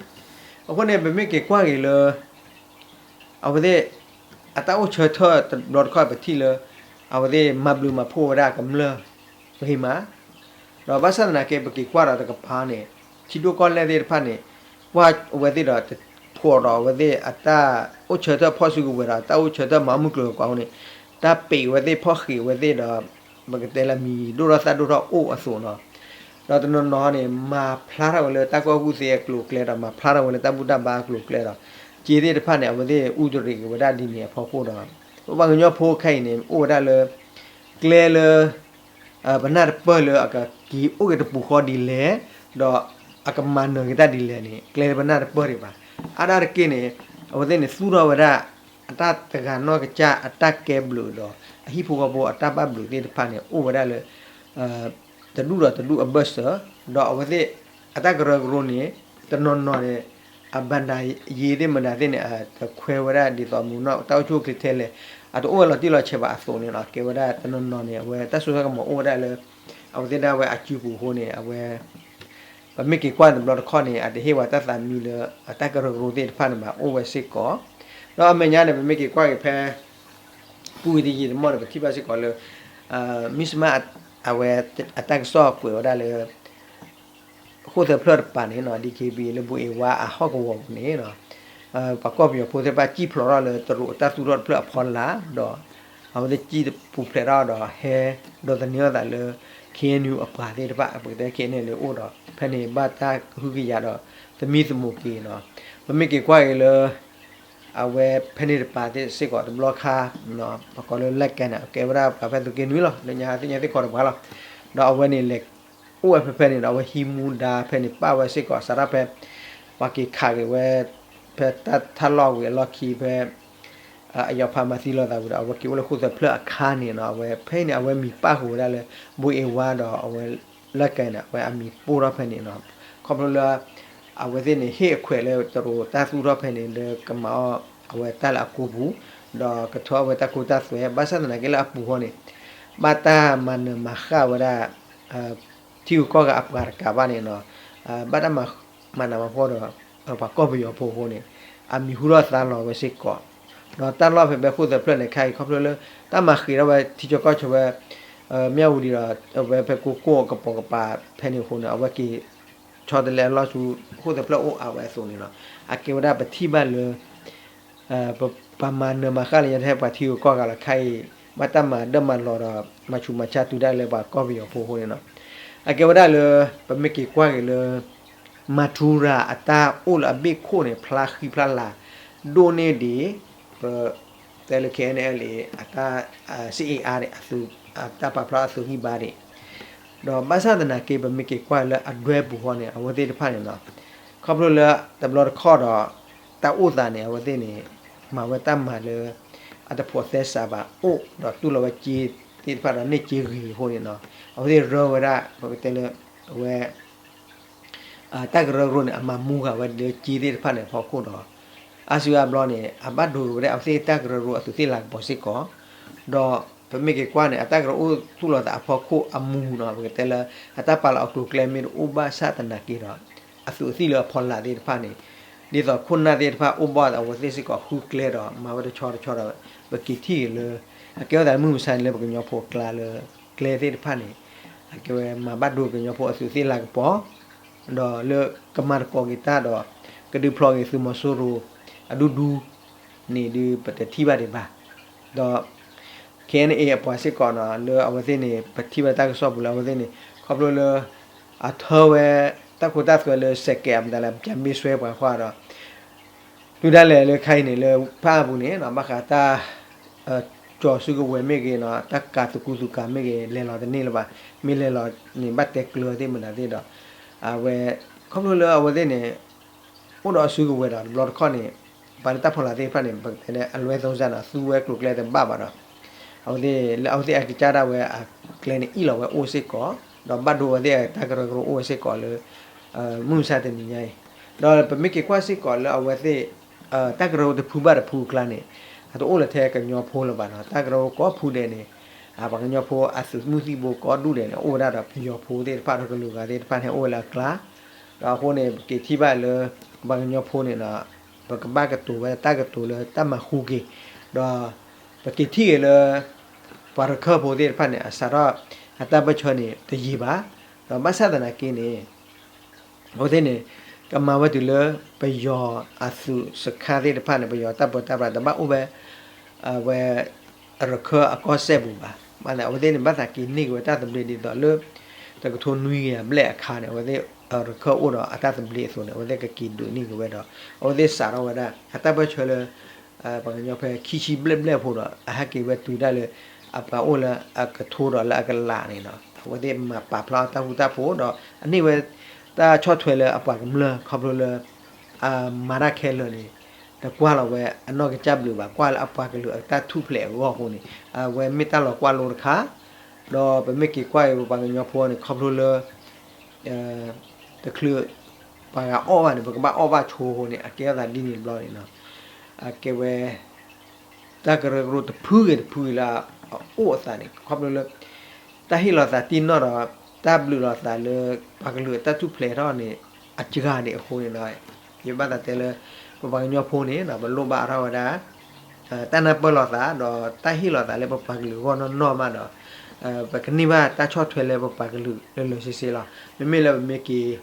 အဃိန့ၣ် ပမ့ၢ်က့ၤကွၢ်က့ၤလၢ အဝဲသ့ၣ် အတၢ်အိၣ်ဆၢထၢၣ်တဘျီတခီၣ် ပထံၣ်လၢ အဝဲသ့ၣ်မၤဘျုးမၤဖှိၣ်ဝဲဒၣ်ကမျၢၢ်ဂ့ၤမး ဒီးဘၣ်ဆၣ်သနာ်က့ ပက့ၤကွၢ်ဒီးတကပၤန့ၣ် ထံဒိၣ်ကီၢ်လဲၢ်သ့ၣ်တဖၣ်န့ၣ် ကွၢ်ဝဲသ့ၣ်ဒီး တဖှိးဒီးအဝဲသ့ၣ်အတၢ်အိၣ်ဆၢထၢၣ်ဖီၣ်စုကဝဲၤဒီး တၢ်အိၣ်ဆၢထၢၣ်မၤမုၢ်ကျိၤဝဲၤကွာ်အဃိန့ၣ် တၢ်ပံးဝဲသ့ၣ်ဖီၣ်ဃံးဝဲသ့ၣ်ဒီး ပကတဲလၢမံၤဒိၣ်ထီၣ်သၣ်ဒိၣ်ထီၣ်အိၣ်အသိးနီၤ. ဒီးတနီၤနီၤန့ၣ် မၤဖျါထီၣ်ဝဲလၢတၢ်ကူၣ်ဘၣ်ကူၣ်သ့အကျိၤအကျဲဒီး မၤဖျါထီၣ်ဝဲလၢတၢ်ဘူၣ်တၢ်ဘါအကျိၤအကျဲဒီး က့သ့ၣ်တဖၣ်န့ၣ် အဝဲသ့ၣ်အူတရံးက့ၤဝဲဒၣ်ဒ်န့ၣ်အဖီခိၣ်ဒီး ပှၤကညီဖိခဲအံၤန့ၣ် အိၣ်ဝဲဒၣ်လၢ ကျဲလၢ ပနၢ်တပၢၢ်လၢအကက့ၤအိၣ်က့ၤတပူၤဃီဒ်လဲၣ်, ဒီးအကမၤနၢၤက့ၤတၢ်ဒ်လဲၣ်န့ၣ် ကျဲလၢပနၢ်တပၢၢ်ဒံးဘၣ်. အါဒၣ်တက့ၢ်န့ၣ် အဝဲသ့ၣ်န့ၣ် သူၣ်ထီၣ်ဝဲဒၣ် အတၢ်တဂၤနီၢ်ကစၢ်အတၢ်ကဲဘျုးဒီး အဟံၣ်ဖိဃီဖိအတၢ်ဘၣ်ဘျုးသ့ၣ်တဖၣ်န့ၣ် အိၣ်ဝဲဒၣ်လၢ တဒူၣ်ဒီးတဒူၣ်အဘၢၣ်စၢၤ, ဒီးအဝဲသ့ၣ် အတၢ်ကရၢကရိန့ၣ် တနီၤနီၤန့ၣ် အဘၣ်နၤယ့သ့ၣ်မနုၤသ့ၣ်န့ၣ် အတခွဲးဝဲဒၣ်ဒ်သိးမုၢ်နီၢ် တၢ်အိၣ်ဆူၣ်အိၣ်ချ့ထဲလဲၣ်, အတအိၣ်ဝဲလီၤတံၢ်လီၤဆဲးဘၣ်အသိးန့ၣ်လီၤ. ကဲဝဲဒၣ်တနီၤနီၤန့ၣ် အဝဲတၢ်စိတၢ်ကမီၤအိၣ်ဝဲဒၣ်လၢ အဝဲသ့ၣ်ဒၣ်ဝဲအစုပူၤအဃိန့ၣ် အဝဲ ပမ့ၢ်က့ၤကွၢ်တဘျီတခီၣ်န့ၣ် အတဟ့ၣ်ဝဲတၢ်သးမံလၢ အတၢ်ကရၢကရိသ့ၣ်တဖၣ်န့ၣ်ဘၣ် အိၣ်ဝဲစ့ၢ်ကီး. ဒီးအမဲာ်ညါန့ၣ် ပမ့ၢ်က့ၤကွၢ်က့ၤဖဲ ပူၤဝံၤတယံာ်တမီၢ်န့ၣ် ပထံၣ်ဘၣ်စ့ၢ်ကီးလၢ မ့ၢ်စမး အဝဲအတၢ်ကစီၣ်ကွဲးဝဲဒၣ်လၢ ဃိၣ်သၢဖျၢၣ်တပၤန့ၣ် DKBA လၢဘိးအ့ဝါအဟီၣ်ကဝီၤပူၤန့ၣ် ပှၤကီၢ်ပယီၤဖိသ့ၣ်တဖၣ် စံၣ်ဖျိးထီၣ်လၢတရူးအတၢ်သူၣ်ထီၣ်တဖျၢၣ်အဖီလာ်ဒီး အဝဲသ့ၣ်စံၣ်ပူၤဖျဲးထီၣ်ဒီးဟဲ ဒိးသန့ၤအသးလၢ KNU အပှၤသ့ၣ်တဖၣ် ပကတဲ KNLA အိၣ်ဒီး ဖဲန့ၣ်ဘၣ်တၢ်ကဟုကယာ်ဒီး သမံသမိးက့ၤနီၤ. ပမ့ၢ်က့ၤကွၢ်က့ၤလၢ အဝဲဖဲန့ၣ်တပၤသ့ၣ်စ့ၢ်ကီးတဘျီခါ ပကိးလၢလၢ်ကဲန့ၣ် ကဲဝဲဒၣ်ပှၤဖဲသုးက့နွံလီၤ လၢညါသ့ၣ်ညါသ့ၣ်ခီတပှၤလီၤ. ဒီးအဝဲန့ၣ်လဲၤ အိၣ်ဝဲဖဲဖဲန့ၣ်ဒီး အဝဲဟံးမူဒါဖဲန့ၣ်ပာ်ဝဲစ့ၢ်ကီး စးထီၣ်ဖဲ ပှၤက့ၤခးက့ၤဝဲ ဖဲတၢ်ထါလီၢ်ဝံၤအလီၢ်ခံဖဲ အယီၤဖးမၤသံလိာ်သးဝံၤဒီး အဝဲက့ၤအိၣ်လၢဃိၣ်သၢဖျၢၣ်အခါန့ၣ်နီၤ အဝဲဖဲန့ၣ် အဝဲမံၤပာ်ဃုာ်ဝဲဒၣ်လၢ ဘိးအ့ဝါဒီးအဝဲလၢ်ကဲန့ၣ် အဝဲအမံၤပိၢ်ထီၣ်ဖဲန့ၣ်နီၤ. ခီဖျိလၢ အဝဲသ့ၣ်န့ၣ်ဟ့ၣ်အခွဲးလၢတရူးတၢ်သူၣ်ထီၣ်ဖဲန့ၣ် လၢကမၤအီၣ်အဝဲတၢ်လၢအကိာ်ပူၤ ဒီးကထၢအီၣ်ဝဲတၢ်ခိတၢ်သွဲ ဘၣ်ဆၣ်သနာ်က့လၢအပူၤဃီန့ၣ် ဘၣ်တၢ်မၤနၢၤမၤဃၣ်ဝဲဒၣ် ထံဂုၤကီၢ်ဂၤအပှၤတကးဘၣ်န့ၣ်နီၤ ဘၣ်တၢ်မၤနးမၤဖှီၣ်ဒီး ပှၤကီၢ်ပယီၤဖိအဃိန့ၣ် အမံၤဟူထီၣ်သါလီၤဝဲစ့ၢ်ကီး. ဒီးတၢ်လီၢ်ဖဲဖဲဃိၣ်သၢဖျၢၣ်န့ၣ်ခါအံၤ ခီဖျိလၢ တၢ်မၤဃ့ၤထီၣ်ဝဲထံဆၢကီၢ်ဆၢဝဲ မၠၣ်ဝတံၤဒီး အဝဲဖဲကိကိၢ်အကပိာ်ကပၤဖဲန့ၣ်အဃိန့ၣ် အဝဲက့ၤဆီတလဲအလီၢ်ဆူ ဃိၣ်သၢဖျၢၣ်အိၣ်အါဝဲအသိးန့ၣ်လီၤ. အကဲဝဲဒၣ်ပထံၣ်ဘၣ်လၢ ပမၤနၢၤမၤဃၣ်လၢညါတဟဲပှၤထံဂုၤကီၢ်ဂၤလီၤခါအံၤ ဘၣ်တၢ်မၤဒၢၣ်မၤလီၤဒီး မၤဆူးမၤဆါတုၤဒၣ်လၢပှၤကီၢ်ပယီၤဖိအဃိန့ၣ်လီၤ. အကဲဝဲဒၣ်လၢ ပမ့ၢ်က့ၤကွၢ်က့ၤလၢ မၤထူရၤအတၢ်အိၣ်လၢအဘ့ၣ်ခိၣ်န့ၣ် ဖျါဃံဖျါလၤ ဒိၣ်န့ၢ်ဒံး ပ တဲလၢ KNLA အတၢ် စစ်အင်အား န့ၣ် အတၢ်ပာ်ဖျါအသုးဂံၢ်ဘါန့ၣ် ဒီးဘၣ်ဆၣ်သနာ်က့ ပမ့ၢ်က့ၤကွၢ်လၢအဒွဲပူၤဃီန့ၣ် အဝဲသ့ၣ်တဖၣ်န့ၣ်လီၤ. ခီဖျိလၢတဘျီတခီၣ်ဒီး တၢ်အိၣ်သးန့ၣ် အဝဲသ့ၣ်န့ၣ် မၤဝဲတၢ်မၤလၢ အတဖိးသဲစးဘၣ်အိၣ်ဒီးတူၢ်လီၤဝဲစ့သ့ၣ်တဖၣ်ဒီးန့ၢ်စ့ဂ့ၤအဃိန့ၣ်လီၤ. အဝဲသ့ၣ်ရၢဝဲဒၣ် ပကတဲလၢ အဝဲ တၢ်ကရၢကရိန့ၣ် အမၤမူဂၤဝဲလၢစ့သ့ၣ်တဖၣ်န့ၣ်အဖီခိၣ်ဒီး အါစုအါဘျီန့ၣ် အဘၣ်ဒိက့ၤဝဲဒၣ်အဝဲသ့ၣ်တၢ်ကရၢကရိအသုးသ့ၣ်လၤကပီၤစ့ၢ်ကီး ဒီးပမ့ၢ်က့ၤကွၢ်န့ၣ် အတၢ်ကရၢကရိအိၣ်သူၣ်လီၤသးအဖီခိၣ်အမူနီၤ ပကတဲလၢ အတၢ်ပာ်လီၤအကျိၤအကျဲမ့ၢ်တအိၣ်ဘၣ်ဆၣ်သနာ်က့ဒီး အသုးအသံၣ်လၢအဖီလာ်သ့ၣ်တဖၣ်န့ၣ် ဒ်သိးခိၣ်နၢ်သ့ၣ်တဖၣ်အိၣ်ဘၣ်အဝဲသ့ၣ်စ့ၢ်ကီးဃုကျဲဒီး မၤဝဲတဆီတဆီဒီး ပက့ၤထံၣ်က့ၤလၢ အကဲဝဲဒၣ်မုၢ်မဆါန့ၣ်လၢပကညီဖိအကျါလၢ ကျဲသ့ၣ်တဖၣ်န့ၣ် အကဲဝဲမၤဘၣ်ဒိကညီဖိအသုးသ့ၣ်လၤကပီၤ ဒီးလၢကမၤသကိးက့ၤတၢ်ဒီး ကဒုးဖျိးက့ၤသုးမီၤစိရိၤအဒူဒူန့ၣ်ဒုး ပတထံၣ်ဘၣ်ဒံးဘၣ်. ဒီး ခဲအံၤန့ၣ် အပှၤစ့ၢ်ကီးနီၤ လၢအဝဲသ့ၣ်န့ၣ် ပထံၣ်ဘၣ်တၢ်ကစီၣ်ပူၤလၢအဝဲသ့ၣ်န့ၣ် ခီဖျိလၢ အထၢဝဲ တၢ်ခိတၢ်သွဲလၢစဲးကဲးအမတၤလဲၣ် ပကမ့ၢ်ဆွဲပှၤဃီဒီး တုၤဒၣ်လဲာ်လၢခဲအံၤန့ၣ် လၢဖၣ်အါပူၤန့ၣ် ဘၣ်ဃးတၢ် ကၠီၤစုကဝဲၤမ့ၢ်ဂ့ၤနီၤ တၢ်ကးသူၣ်ကူသူၣ်ကးမ့ၢ်ဂ့ၤ လဲၤလီၤတန့ၢ်လၢၤဘၣ်. မ့ၢ်လဲၤလီၤန့ၣ် ဘၣ်တဲကျၢၤသ့ၣ်မနုၤသ့ၣ်ဒီး အဝဲ ခီဖျိလၢအဝဲသ့ၣ်န့ၣ် အိၣ်ဒီးအစုကဝဲၤဒီး တဘျီတခီၣ်န့ၣ် ပှၤလၢတၢ်ဖီလာ်သ့ၣ်တဖၣ်န့ၣ် ပကတဲလၢအလွဲသုံးစားနီၤ သူဝဲကျိၤကျဲတဘၣ်ဘၣ်ဒီး အဝဲသ့ၣ်လၢအဝဲသ့ၣ်အကစၢ်ဒၣ်ဝဲအကျဲန့ၣ် အ့ၣ်လီၤဝဲအိၣ်စ့ၢ်ကီး ဒီးဘၣ်ဒိဝဲသ့ၣ်အတၢ်ကရၢကရိအိၣ်ဝဲစ့ၢ်ကီးလၢ မုၢ်မဆါတနံၤညါအံၤ ဒီးပမ့ၢ်က့ၤကွၢ်စ့ၢ်ကီးလၢအဝဲသ့ၣ် တၢ်ကရၢကရိတဖုဘၣ်တဖုအကျါန့ၣ် အတအိၣ်လၢထဲကညီဖိလၢၤဘၣ်နီၤ တၢ်ကရၢကရိကိးဖုဒဲးန့ၣ် ပှၤကညီဖိအသုးမုၢ်သံၣ်ဘိကိးဒူၣ်ဒဲးန့ၣ် အိၣ်ဝဲဒၣ်ဒီးပယီၤဖိသ့ၣ်တဖၣ်ဒီးကလုာ်ဂၤသ့ၣ်တဖၣ်န့ၣ် အိၣ်ဝဲလၢအကျါ ဒီးအဃိန့ၣ် ပက့ၤထံၣ်ဘၣ်လၢ ပှၤကညီဖိန့ၣ်ဒီး ပကဘၣ်ကတိၤဝဲတၢ်ကတိၤလၢတၢ်မၤဃူက့ၤ ဒီး ပက့ၤထံၣ်က့ၤလၢ ပှၤရခၢၣ်ဖိသ့ၣ်တဖၣ်န့ၣ် အစးထီၣ် အတၢ်ပၢၢ်ဆၢန့ၣ် တယံာ်ဘၣ် ဒီးဘၣ်ဆၣ်သနာ်က့န့ၣ် အဝဲသ့ၣ်န့ၣ် ကမၤဝဲတုၤလၢ ပယီၤအသုးစခါသ့ၣ်တဖၣ်န့ၣ် ပယီၤတၢ်ပၢတၢ်ပြးတဘၣ်အိၣ်ဝဲ အဝဲ ရခၢၣ်အကီၢ်စဲၣ်ပူၤဘၣ်. အဝဲသ့ၣ်န့ၣ် ဘၣ်သးက့ၤန့ၢ်က့ၤဝဲတၢ်သဘျ့ဒ်သိးလၢ တကထိနွံကယၤဘျဲၣ်အခါန့ၣ် အဝဲသ့ၣ် ရခၢၣ်အိၣ်ဒီးအတၢ်သဘျ့အသိးန့ၣ် အဝဲသ့ၣ်ကက့ၤဒုးန့ၢ်က့ၤဝဲဒီး အဝဲသ့ၣ်စးထီၣ်ဝဲဒၣ် အတၢ်ပၢၢ်ဆၢလၢ ပှၤကညီဖဲခံဆံဘျဲၣ်ဘျဲၣ်ဖိဒီး အဟဲက့ၤဝဲတုၤဒၣ်လၢ အပှၤအိၣ်လၢအကထိဒီးလၢအကလးန့ၣ်ဒီး အဝဲသ့ၣ်မၤပာ်ဖျါအီၤတၢ်ဃူတၢ်ဖိးဒီး အန့ၢ်ဝဲ တၢ်ဆီၣ်ထွဲလၢအပှၤကမျၢၢ်ခီဖျိလၢ အမၤတၢ်ခဲလၢာ်န့ၣ် တကွၢ်လီၤဝဲအနီၢ်ကစၢ်ဘျုးဘၣ် ကွၢ်လၢအပှၤကလုာ်အတၢ်ထူၣ်ဖျဲးအဂီၢ်အဃိန့ၣ် အဝဲမ့ၢ်တၢ်လီၤကွၢ်လိတခါ ဒီးပမ့ၢ်က့ၤကွၢ်အံၤပပှၤကညီဖိန့ၣ် ခီဖျိလၢ တချုး ပှၤဂၤအီၣ်ဘၣ်န့ၣ် ပကဘၣ်အီၣ်ဘၣ်ဆိအဃိန့ၣ် အကဲထီၣ်သးဒ်န့ၣ်တဘျီန့ၣ် အကဲဝဲ တၢ်ကရၢကရိတဖုဂ့ၤတဖုဂ့ၤလၢအအိၣ်အသးန့ၣ် ခီဖျိလၢ တၢ်ဟ့ၣ်လီၤသးတံၢ်နီၣ်ဒီး တၢ်ဘျုးလီၤသးလၢ ပှၤကလုာ်အတၢ်ထူၣ်ဖျဲးထီၣ်န့ၣ် အစှၤန့ၣ်အဃိန့ၣ်ဒီး ယဘၣ်သးတဲလၢ ပပှၤကညီဖိန့ၣ် ပလိၣ်ဘၣ်အါထီၣ်ဝဲဒၣ် တၢ်နၢ်ပၢၢ်လိာ်သး ဒီးတၢ်ဟ့ၣ်လီၤသးလၢပပှၤကလုာ်အဂီၢ်နီၢ်နီၢ်မးဒီး ပကန့ၢ်ဘၣ်တၢ်ဆီၣ်ထွဲလၢပပှၤကလုာ်လၢလၢဆ့ဆ့လီၤ. မ့မ့ၢ်လၢပမ့ၢ်က့ၤ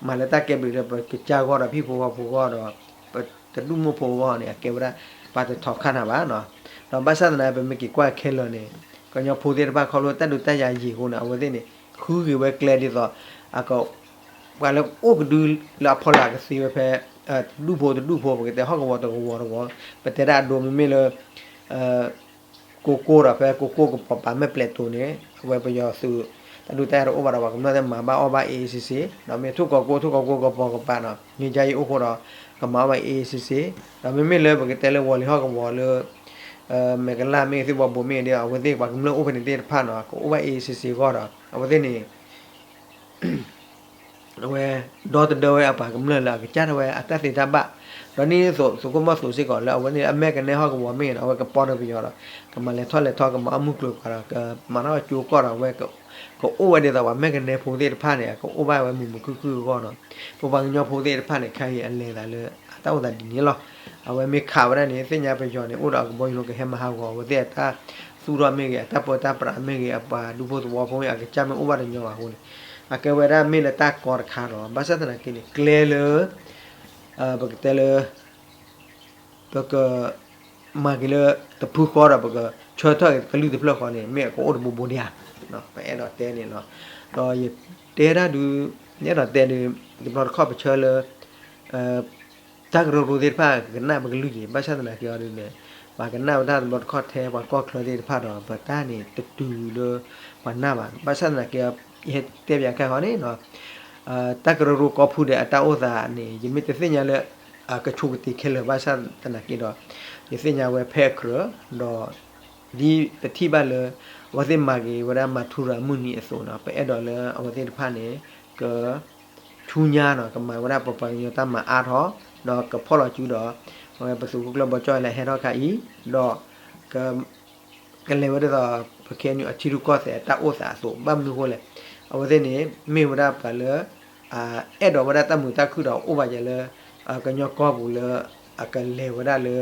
မၤလၢတၢ်ကဲဘျုးလၢပကစၢ်ဂီၢ်ဒီးဟံၣ်ဖိဃီဖိအဂီၢ်ဒီး ပတဒူၣ်မိၢ်ဖိအဂီၢ်န့ၣ် အကဲဝဲဒၣ် ပှၤတထီၣ်ခါနၤဘၣ်နီၤ. ဒီးဘၣ်ဆၣ်သနာ် ပမ့ၢ်က့ၤကွၢ်ခဲလၢာ်န့ၣ် ကညီဖိသ့ၣ်တဖၣ်ခီဖျိတၢ်ဒုးတၢ်ယၤယံာ်အဃိန့ၣ် အဝဲသ့ၣ်န့ၣ် ဃုက့ၤဝဲကျဲဒ်သိး အက ပှၤလၢအိၣ်ကဒုလၢအဖီလာ်ကသ့ဝဲဖဲ ဒူၣ်ဖိတဒူၣ်ဖိ ပကတဲဟီၣ်ကဝီၤတကဝီၤတကဝီၤ ပတဲဒၣ်အဒိမ့မ့ၢ်လၢ ကိကိၢ်ဒီးဖဲကိကိၢ်ကပီၤပၤမဲၢ်ပျဲၤတိၤန့ၣ် အဝဲပယီၤသုး တၢ်ဒုးတၢ်ယၤတအိၣ်ဘၣ်ဒီး ပှၤကမျၢၢ်သ့ၣ်မၤဘၣ်အီၣ်ဘၣ်အ့ၣ်အ့ၣ်ဆ့ဆ့ ဒီးမ့ၢ်ထိၣ်ကီၤကိၢ်ထိၣ်ကီၤကိၢ်ကပီၤကပၤနီၤ မ့ၢ်ကယါယံာ်အိၣ်ဃိဒီး ကမၤအီၣ်ဘၣ်အ့ၣ်အ့ၣ်ဆ့ဆ့ ဒီးမ့မ့ၢ်လၢပကတဲလၢဝီၤလံၤဟီၣ်ကဝီၤလၢ မဲာ်ကလၢ်မ့ၢ်ဂ့ၤသ့ၣ်ဘီဘိမ့ၢ်ဂ့ၤဒီး အဝဲသ့ၣ်ပှၤကမျၢၢ်အိၣ်ဖဲန့ၣ်သ့ၣ်တဖၣ်နီၤ ကအိၣ်ဘၣ်အ့ၣ်အ့ၣ်ဆ့ဆ့အဂီၢ်ဒီး အဝဲသ့ၣ်န့ၣ် အဝဲ ဒီသဒၢဝဲအပှၤကမျၢၢ်လၢအကစၢ်ထီၣ်ဝဲအတၢ်သ့တၢ်ဘၣ် ဒီးန့ၣ်သိးသုးခိၣ်မီၢ်သိးစ့ၢ်ကီးလၢအဝဲန့ၣ်အမဲာ်ကနဲဟီၣ်ကဝီၤမ့ၢ်ဂ့ၤဒီး အဝဲကပီၢ်ဒီးပယီၤဒီး ကမၤလဲၤထီၣ်လဲၤထီၣ် ကမၤအီၣ်မုၢ်ကျိၤကျါဒီး ကမၤထီၣ်ကၠိကီၢ်ဒီး အဝဲ ကအိၣ်ဝဲဒ်သိးပှၤမဲာ်ကနဲဖိသ့ၣ်တဖၣ်န့ၣ် ကအိၣ်ဘၣ်ဝဲမုာ်မုာ်ခုၣ်ခုၣ်အဂီၢ်နီၤ ပပှၤကညီဖိသ့ၣ်တဖၣ်န့ၣ် ခဲအံၤအလဲၤသးလၢအတၢ်အိၣ်သးဒ်န့ၣ်လီၤ. အဝဲမ့ၢ်ခးဝဲဒၣ်န့ၣ် သ့ၣ်ညါပယီၤန့ၣ် အိၣ်ဒီးအကဘီယူၤလီၤ ကဟဲမၤဟးဂီၤ အဝဲသ့ၣ်အတၢ်သူၣ်ထီၣ်မ့ၢ်ဂ့ၤ အတၢ်ပၢတၢ်ပြးမ့ၢ်ဂ့ၤ အပှၤဒူဖိသဝီဖိမ့ၢ်ဂ့ၤ အကစၢ်မ့ၢ်အိၣ်ဘၣ်တညီဘၣ်အဃိန့ၣ် အကဲဝဲဒၣ်မ့ၢ်လၢတၢ်ကီတခါလီၤ. ဘၣ်ဆၣ်သနာ်က့န့ၣ် ကျဲလၢ ပကတဲလၢ ပက မၤက့ၤလၢတဖုဃီဒီး ပကဆၢထၢၣ်က့ၤကလုၢ်တဖျၢၣ်ဃီန့ၣ် မ့ၢ်အကအိၣ်တဘိဘိဒံးဧါ. ပအဲၣ်ဒိးတဲန့ၣ်လီၤ. ဒီးယတဲဒၣ်ဒုး ယအဲၣ်ဒိးတဲဒုး တဘျီတခီၣ်ပဆၢလၢ တၢ်ကရၢကရိသ့ၣ်တဖၣ် ကကနၣ်ပကလုၢ်က့ၤ ဘၣ်ဆၣ်သနာ်က့အီၤဒုးန့ၣ် ပှၤကနၣ်ဝဲဒၣ်တဘျီတခီၣ်ထဲပှၤကီၢ်ချၢသ့ၣ်တဖၣ်ဒီး ပတၢ်န့ၣ်တတုၤလၢပှၤနၢ်ဘၣ်. ဘၣ်ဆၣ်သနာ်က့ ယဟဲတဲပၠးခဲဃီန့ၣ် တၢ်ကရၢကရိကိးဖုဒဲးအတၢ်အိၣ်သးန့ၣ် ယမ့ၢ်တသ့ၣ်ညါလၢ အကဆိကတ့ၤခဲလၢာ် ဘၣ်ဆၣ်သနာ်က့ဒီး ယသ့ၣ်ညါဝဲဖဲအကြၢး ဒီး ဒ်ပထံၣ်ဘၣ်လၢ အဝဲသ့ၣ်မၤက့ၤဝဲဒၣ်မၤထူရၤမုၢ်နံၤအသိးနီၤ ပအဲၣ်ဒိးလၢအဝဲသ့ၣ်တဖၣ်န့ၣ် က ဆူညါနီၤ ကမၤဝဲဒၣ်ပပှၤကညီတၢ်မၤအါထီၣ် ဒီးကဖီၣ်လီၤစုဒီး အဝဲပသုးခိၣ်ကျၢၢ်ဘီကၠီၣ်လၢဟဲထီၣ်ခါအံၤ ဒီး က ကလဲၤဝဲဒ်သိး ပခဲအံၤန့ၣ် အထံရူၢ်ကီၢ်သဲးအတၢ်အိၣ်သးအသိး ဘၣ်မနုၤအဃိလဲၣ် အဝဲသ့ၣ်န့ၣ် မ့ၢ်ဝဲဒၣ်ပှၤလၢ အဲၣ်ဒိးဝဲဒၣ်တၢ်မုာ်တၢ်ခုၣ်ဒီးအိၣ်ဘၣ်ယဲလၢ ကညီကီၢ်ပူၤလၢ အကလဲၤဝဲဒၣ်လၢ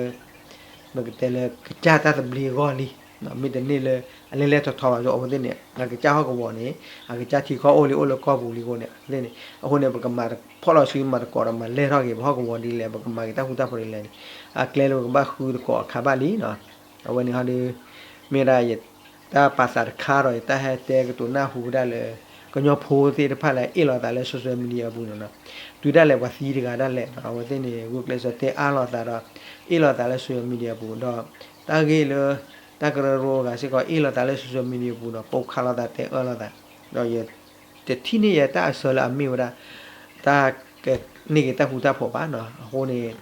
ပကတဲလၢကစၢ်တၢ်သဘျ့အဂီၢ်လံ မ့ၢ်တန့ၢ်လၢ အလဲၤလဲၤထီၣ်ထီၣ်ဘၣ်အဃိ အဝဲသ့ၣ်န့ၣ် အကစၢ်ဟီၣ်ကဝီၤန့ၣ် အကစၢ်ထံကီၢ်အိၣ်လံအိၣ်လၢကီၢ်ပူၤလံအဃိန့ၣ် အဝဲသ့ၣ်န့ၣ် အဃိန့ၣ် ပကမၤဖီၣ်လီၤစုမၤသကိးဒီးမၤလဲၢ်ထီၣ်က့ၤ ပဟီၣ်ကဝီၤဒ်လဲၣ် ပကမၤက့ၤတၢ်ဃူတၢ်ဖိးဒ်လဲၣ်န့ၣ် အကျဲလၢပကဘၣ်ဃုသကိးအခါဘၣ်လံနီၤ အဝဲန့ၣ်ဟီဒီး မ့ၢ်ဝဲဒၣ်ယ တၢ်ပာ်သးတခါဒီး ယတၢ်ဟဲတဲကတိၤနၢ်ဟူဝဲဒၣ်လၢ ကညီဖိသ့ၣ်တဖၣ်လၢအအ့ၣ်လိာ်သးလၢ social media အပူၤန့ၣ်နီၤ, တုၤဒၣ်လဲာ်ပှၤသံတဂၤဒၣ်လဲာ်နီၤ အဝဲသ့ၣ်န့ၣ် ဂုာ်ကျဲးစၢးတဲအါလိာ်သးဒီး အ့ၣ်လိာ်သးလၢ social media အပူၤ ဒီး တၢ်ဂ့ၢ်လၢ တၢ်ကရၢကရိအဂၤစ့ၢ်ကီး အ့ၣ်လိာ်သးလၢ social media အပူၤဒီး ပိာ်ခါလိာ်သးတဲအၢလိာ်သး ဒီးယ တထံၣ်န့ၢ်ယတၢ်အဆၢလၢအမ့ၢ်ဝဲဒၣ် တၢ်ကန့ၢ်က့ၤတၢ်ဃူတၢ်ဖိးဘၣ်နီၤ. အဃိန့ၣ်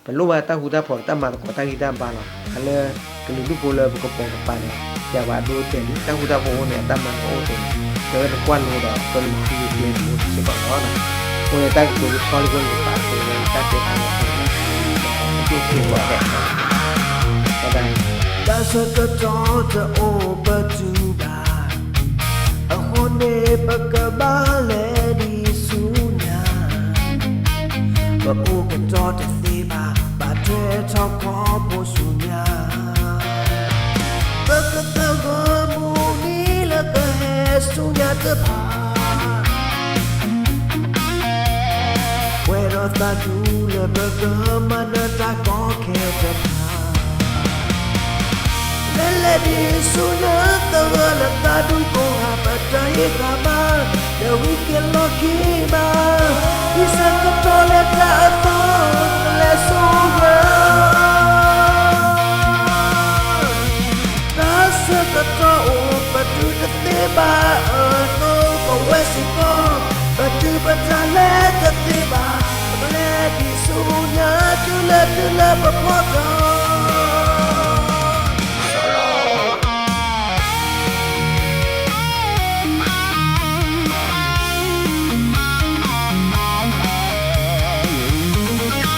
ပလိၣ်ဘၣ်တၢ်ဃူတၢ်ဖိး တၢ်မၤသကိးတၢ်ဂံၢ်တၢ်ဘါလီၤ. လၢကလုာ်ဒူၣ်ဖိလၢပကပိာ်ကပၤန့ၣ် ယၤပှၤဒိတဲာ်လံ တၢ်ဃူတၢ်ဖိးအဃိန့ၣ် အတၢ်မၤသကိးအိၣ်တ့ၢ်န့ၣ် ပဝဲပကွၢ်လိဒီး ပလူၤဃုကျဲတအိၣ်စ့ၢ်ကီးလီၤ. အဃိန့ၣ် တၢ်ကတိၤကဆီလံအဃိန့ၣ် ယပာ်အဃိန့ၣ် တၢ်တဲတၢ်န့ၣ်အဃိန့ၣ် တၢ်ကတိၤကဆီလံအဃိန့ၣ် တၢ်ဆၢကတီၢ်တအိၣ်ပတုၤဘၣ် အဃိန့ၣ် ပကဘၣ်လဲၤဒံးဆူညါ, ပအိၣ်ကတီၤတသ့ဘၣ်, ဘၣ်ထွဲထီၣ်ခီဖိဆူညါ, ပကသဂၢၢ်မုၢ်နံၤလၢကဟဲဆူညါတဖၣ် ပှဲၤဒီးသးဒူလၢပကမၤနၢၤတၢ်ကီခဲတဖၣ်, လဲၤလဲၤဒံးဆူညါသဂၢၢ်လၢသးဒူကိးဂၤ ပတဟ့ၣ်ဃာ်ဘၣ် ဒီးဝံၤက့ၤလီၢ်ခံဘၣ်, ဒ်ဆၢကတီၢ်လၢတၢ်အသီ ပကလဲၤဆူညါ တၢ်ဆၢကတီၢ်အိၣ်ပတုၤတသ့ဘၣ်အသိး ပဝဲစ့ၢ်ကီး ပတုၤပတၢ်လဲၤတသ့ဘၣ်, ပကလဲၤဒံးဆူညါ တုၤလၢတုၤလၢပဖီၣ်တီၢ်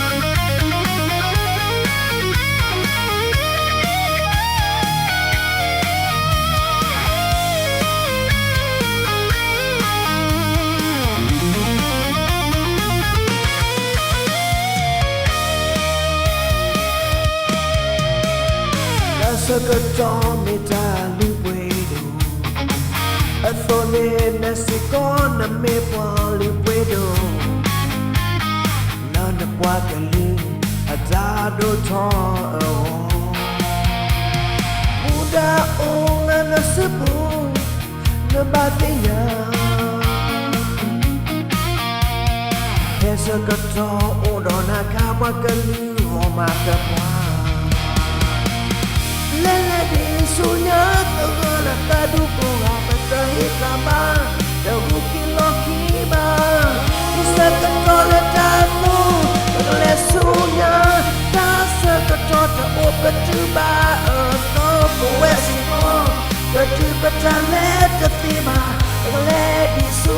တၢ်ဆၢကတီၢ်မ့ၢ်တၢ်လုၢ်ပှ့ၤဒိၣ်, အသိးန့ၣ်နစ့ၢ်ကီး နမ့ၢ်ပှၤလုၢ်ပှ့ၤဒိၣ်, လၢနပှၤကလုာ်အတၢ်ဒိၣ်ထီၣ်အဂီၢ်, မူဒါအိၣ်လၢနစုပူၤ နဘၣ်သ့ၣ်ညါ ဟဲဆၢကတီၢ်အိၣ်ဒီးနၤခါပှၤကလုာ်ဂီၢ်မးတပှၢ်, လဲၤလဲၤဒံးဆူညါသဂၢၢ်လၢသးဒူကိးဂၤ ပတဟ့ၣ်ဃာ်ဘၣ် ဒီးဂုာ်က့ၤလီၢ်ခံဘၣ်, ဒ်ဆၢကတီၢ်လၢတၢ်အသီ ပကလဲၤဆူညါ တၢ်ဆၢကတီၢ်တအိၣ်ပတုၤဘၣ်အသိး ပဝဲစ့ၢ်ကီး ပတုၤပတၢ်လဲၤတသ့ဘၣ်, ပကလဲၤဒံးဆူ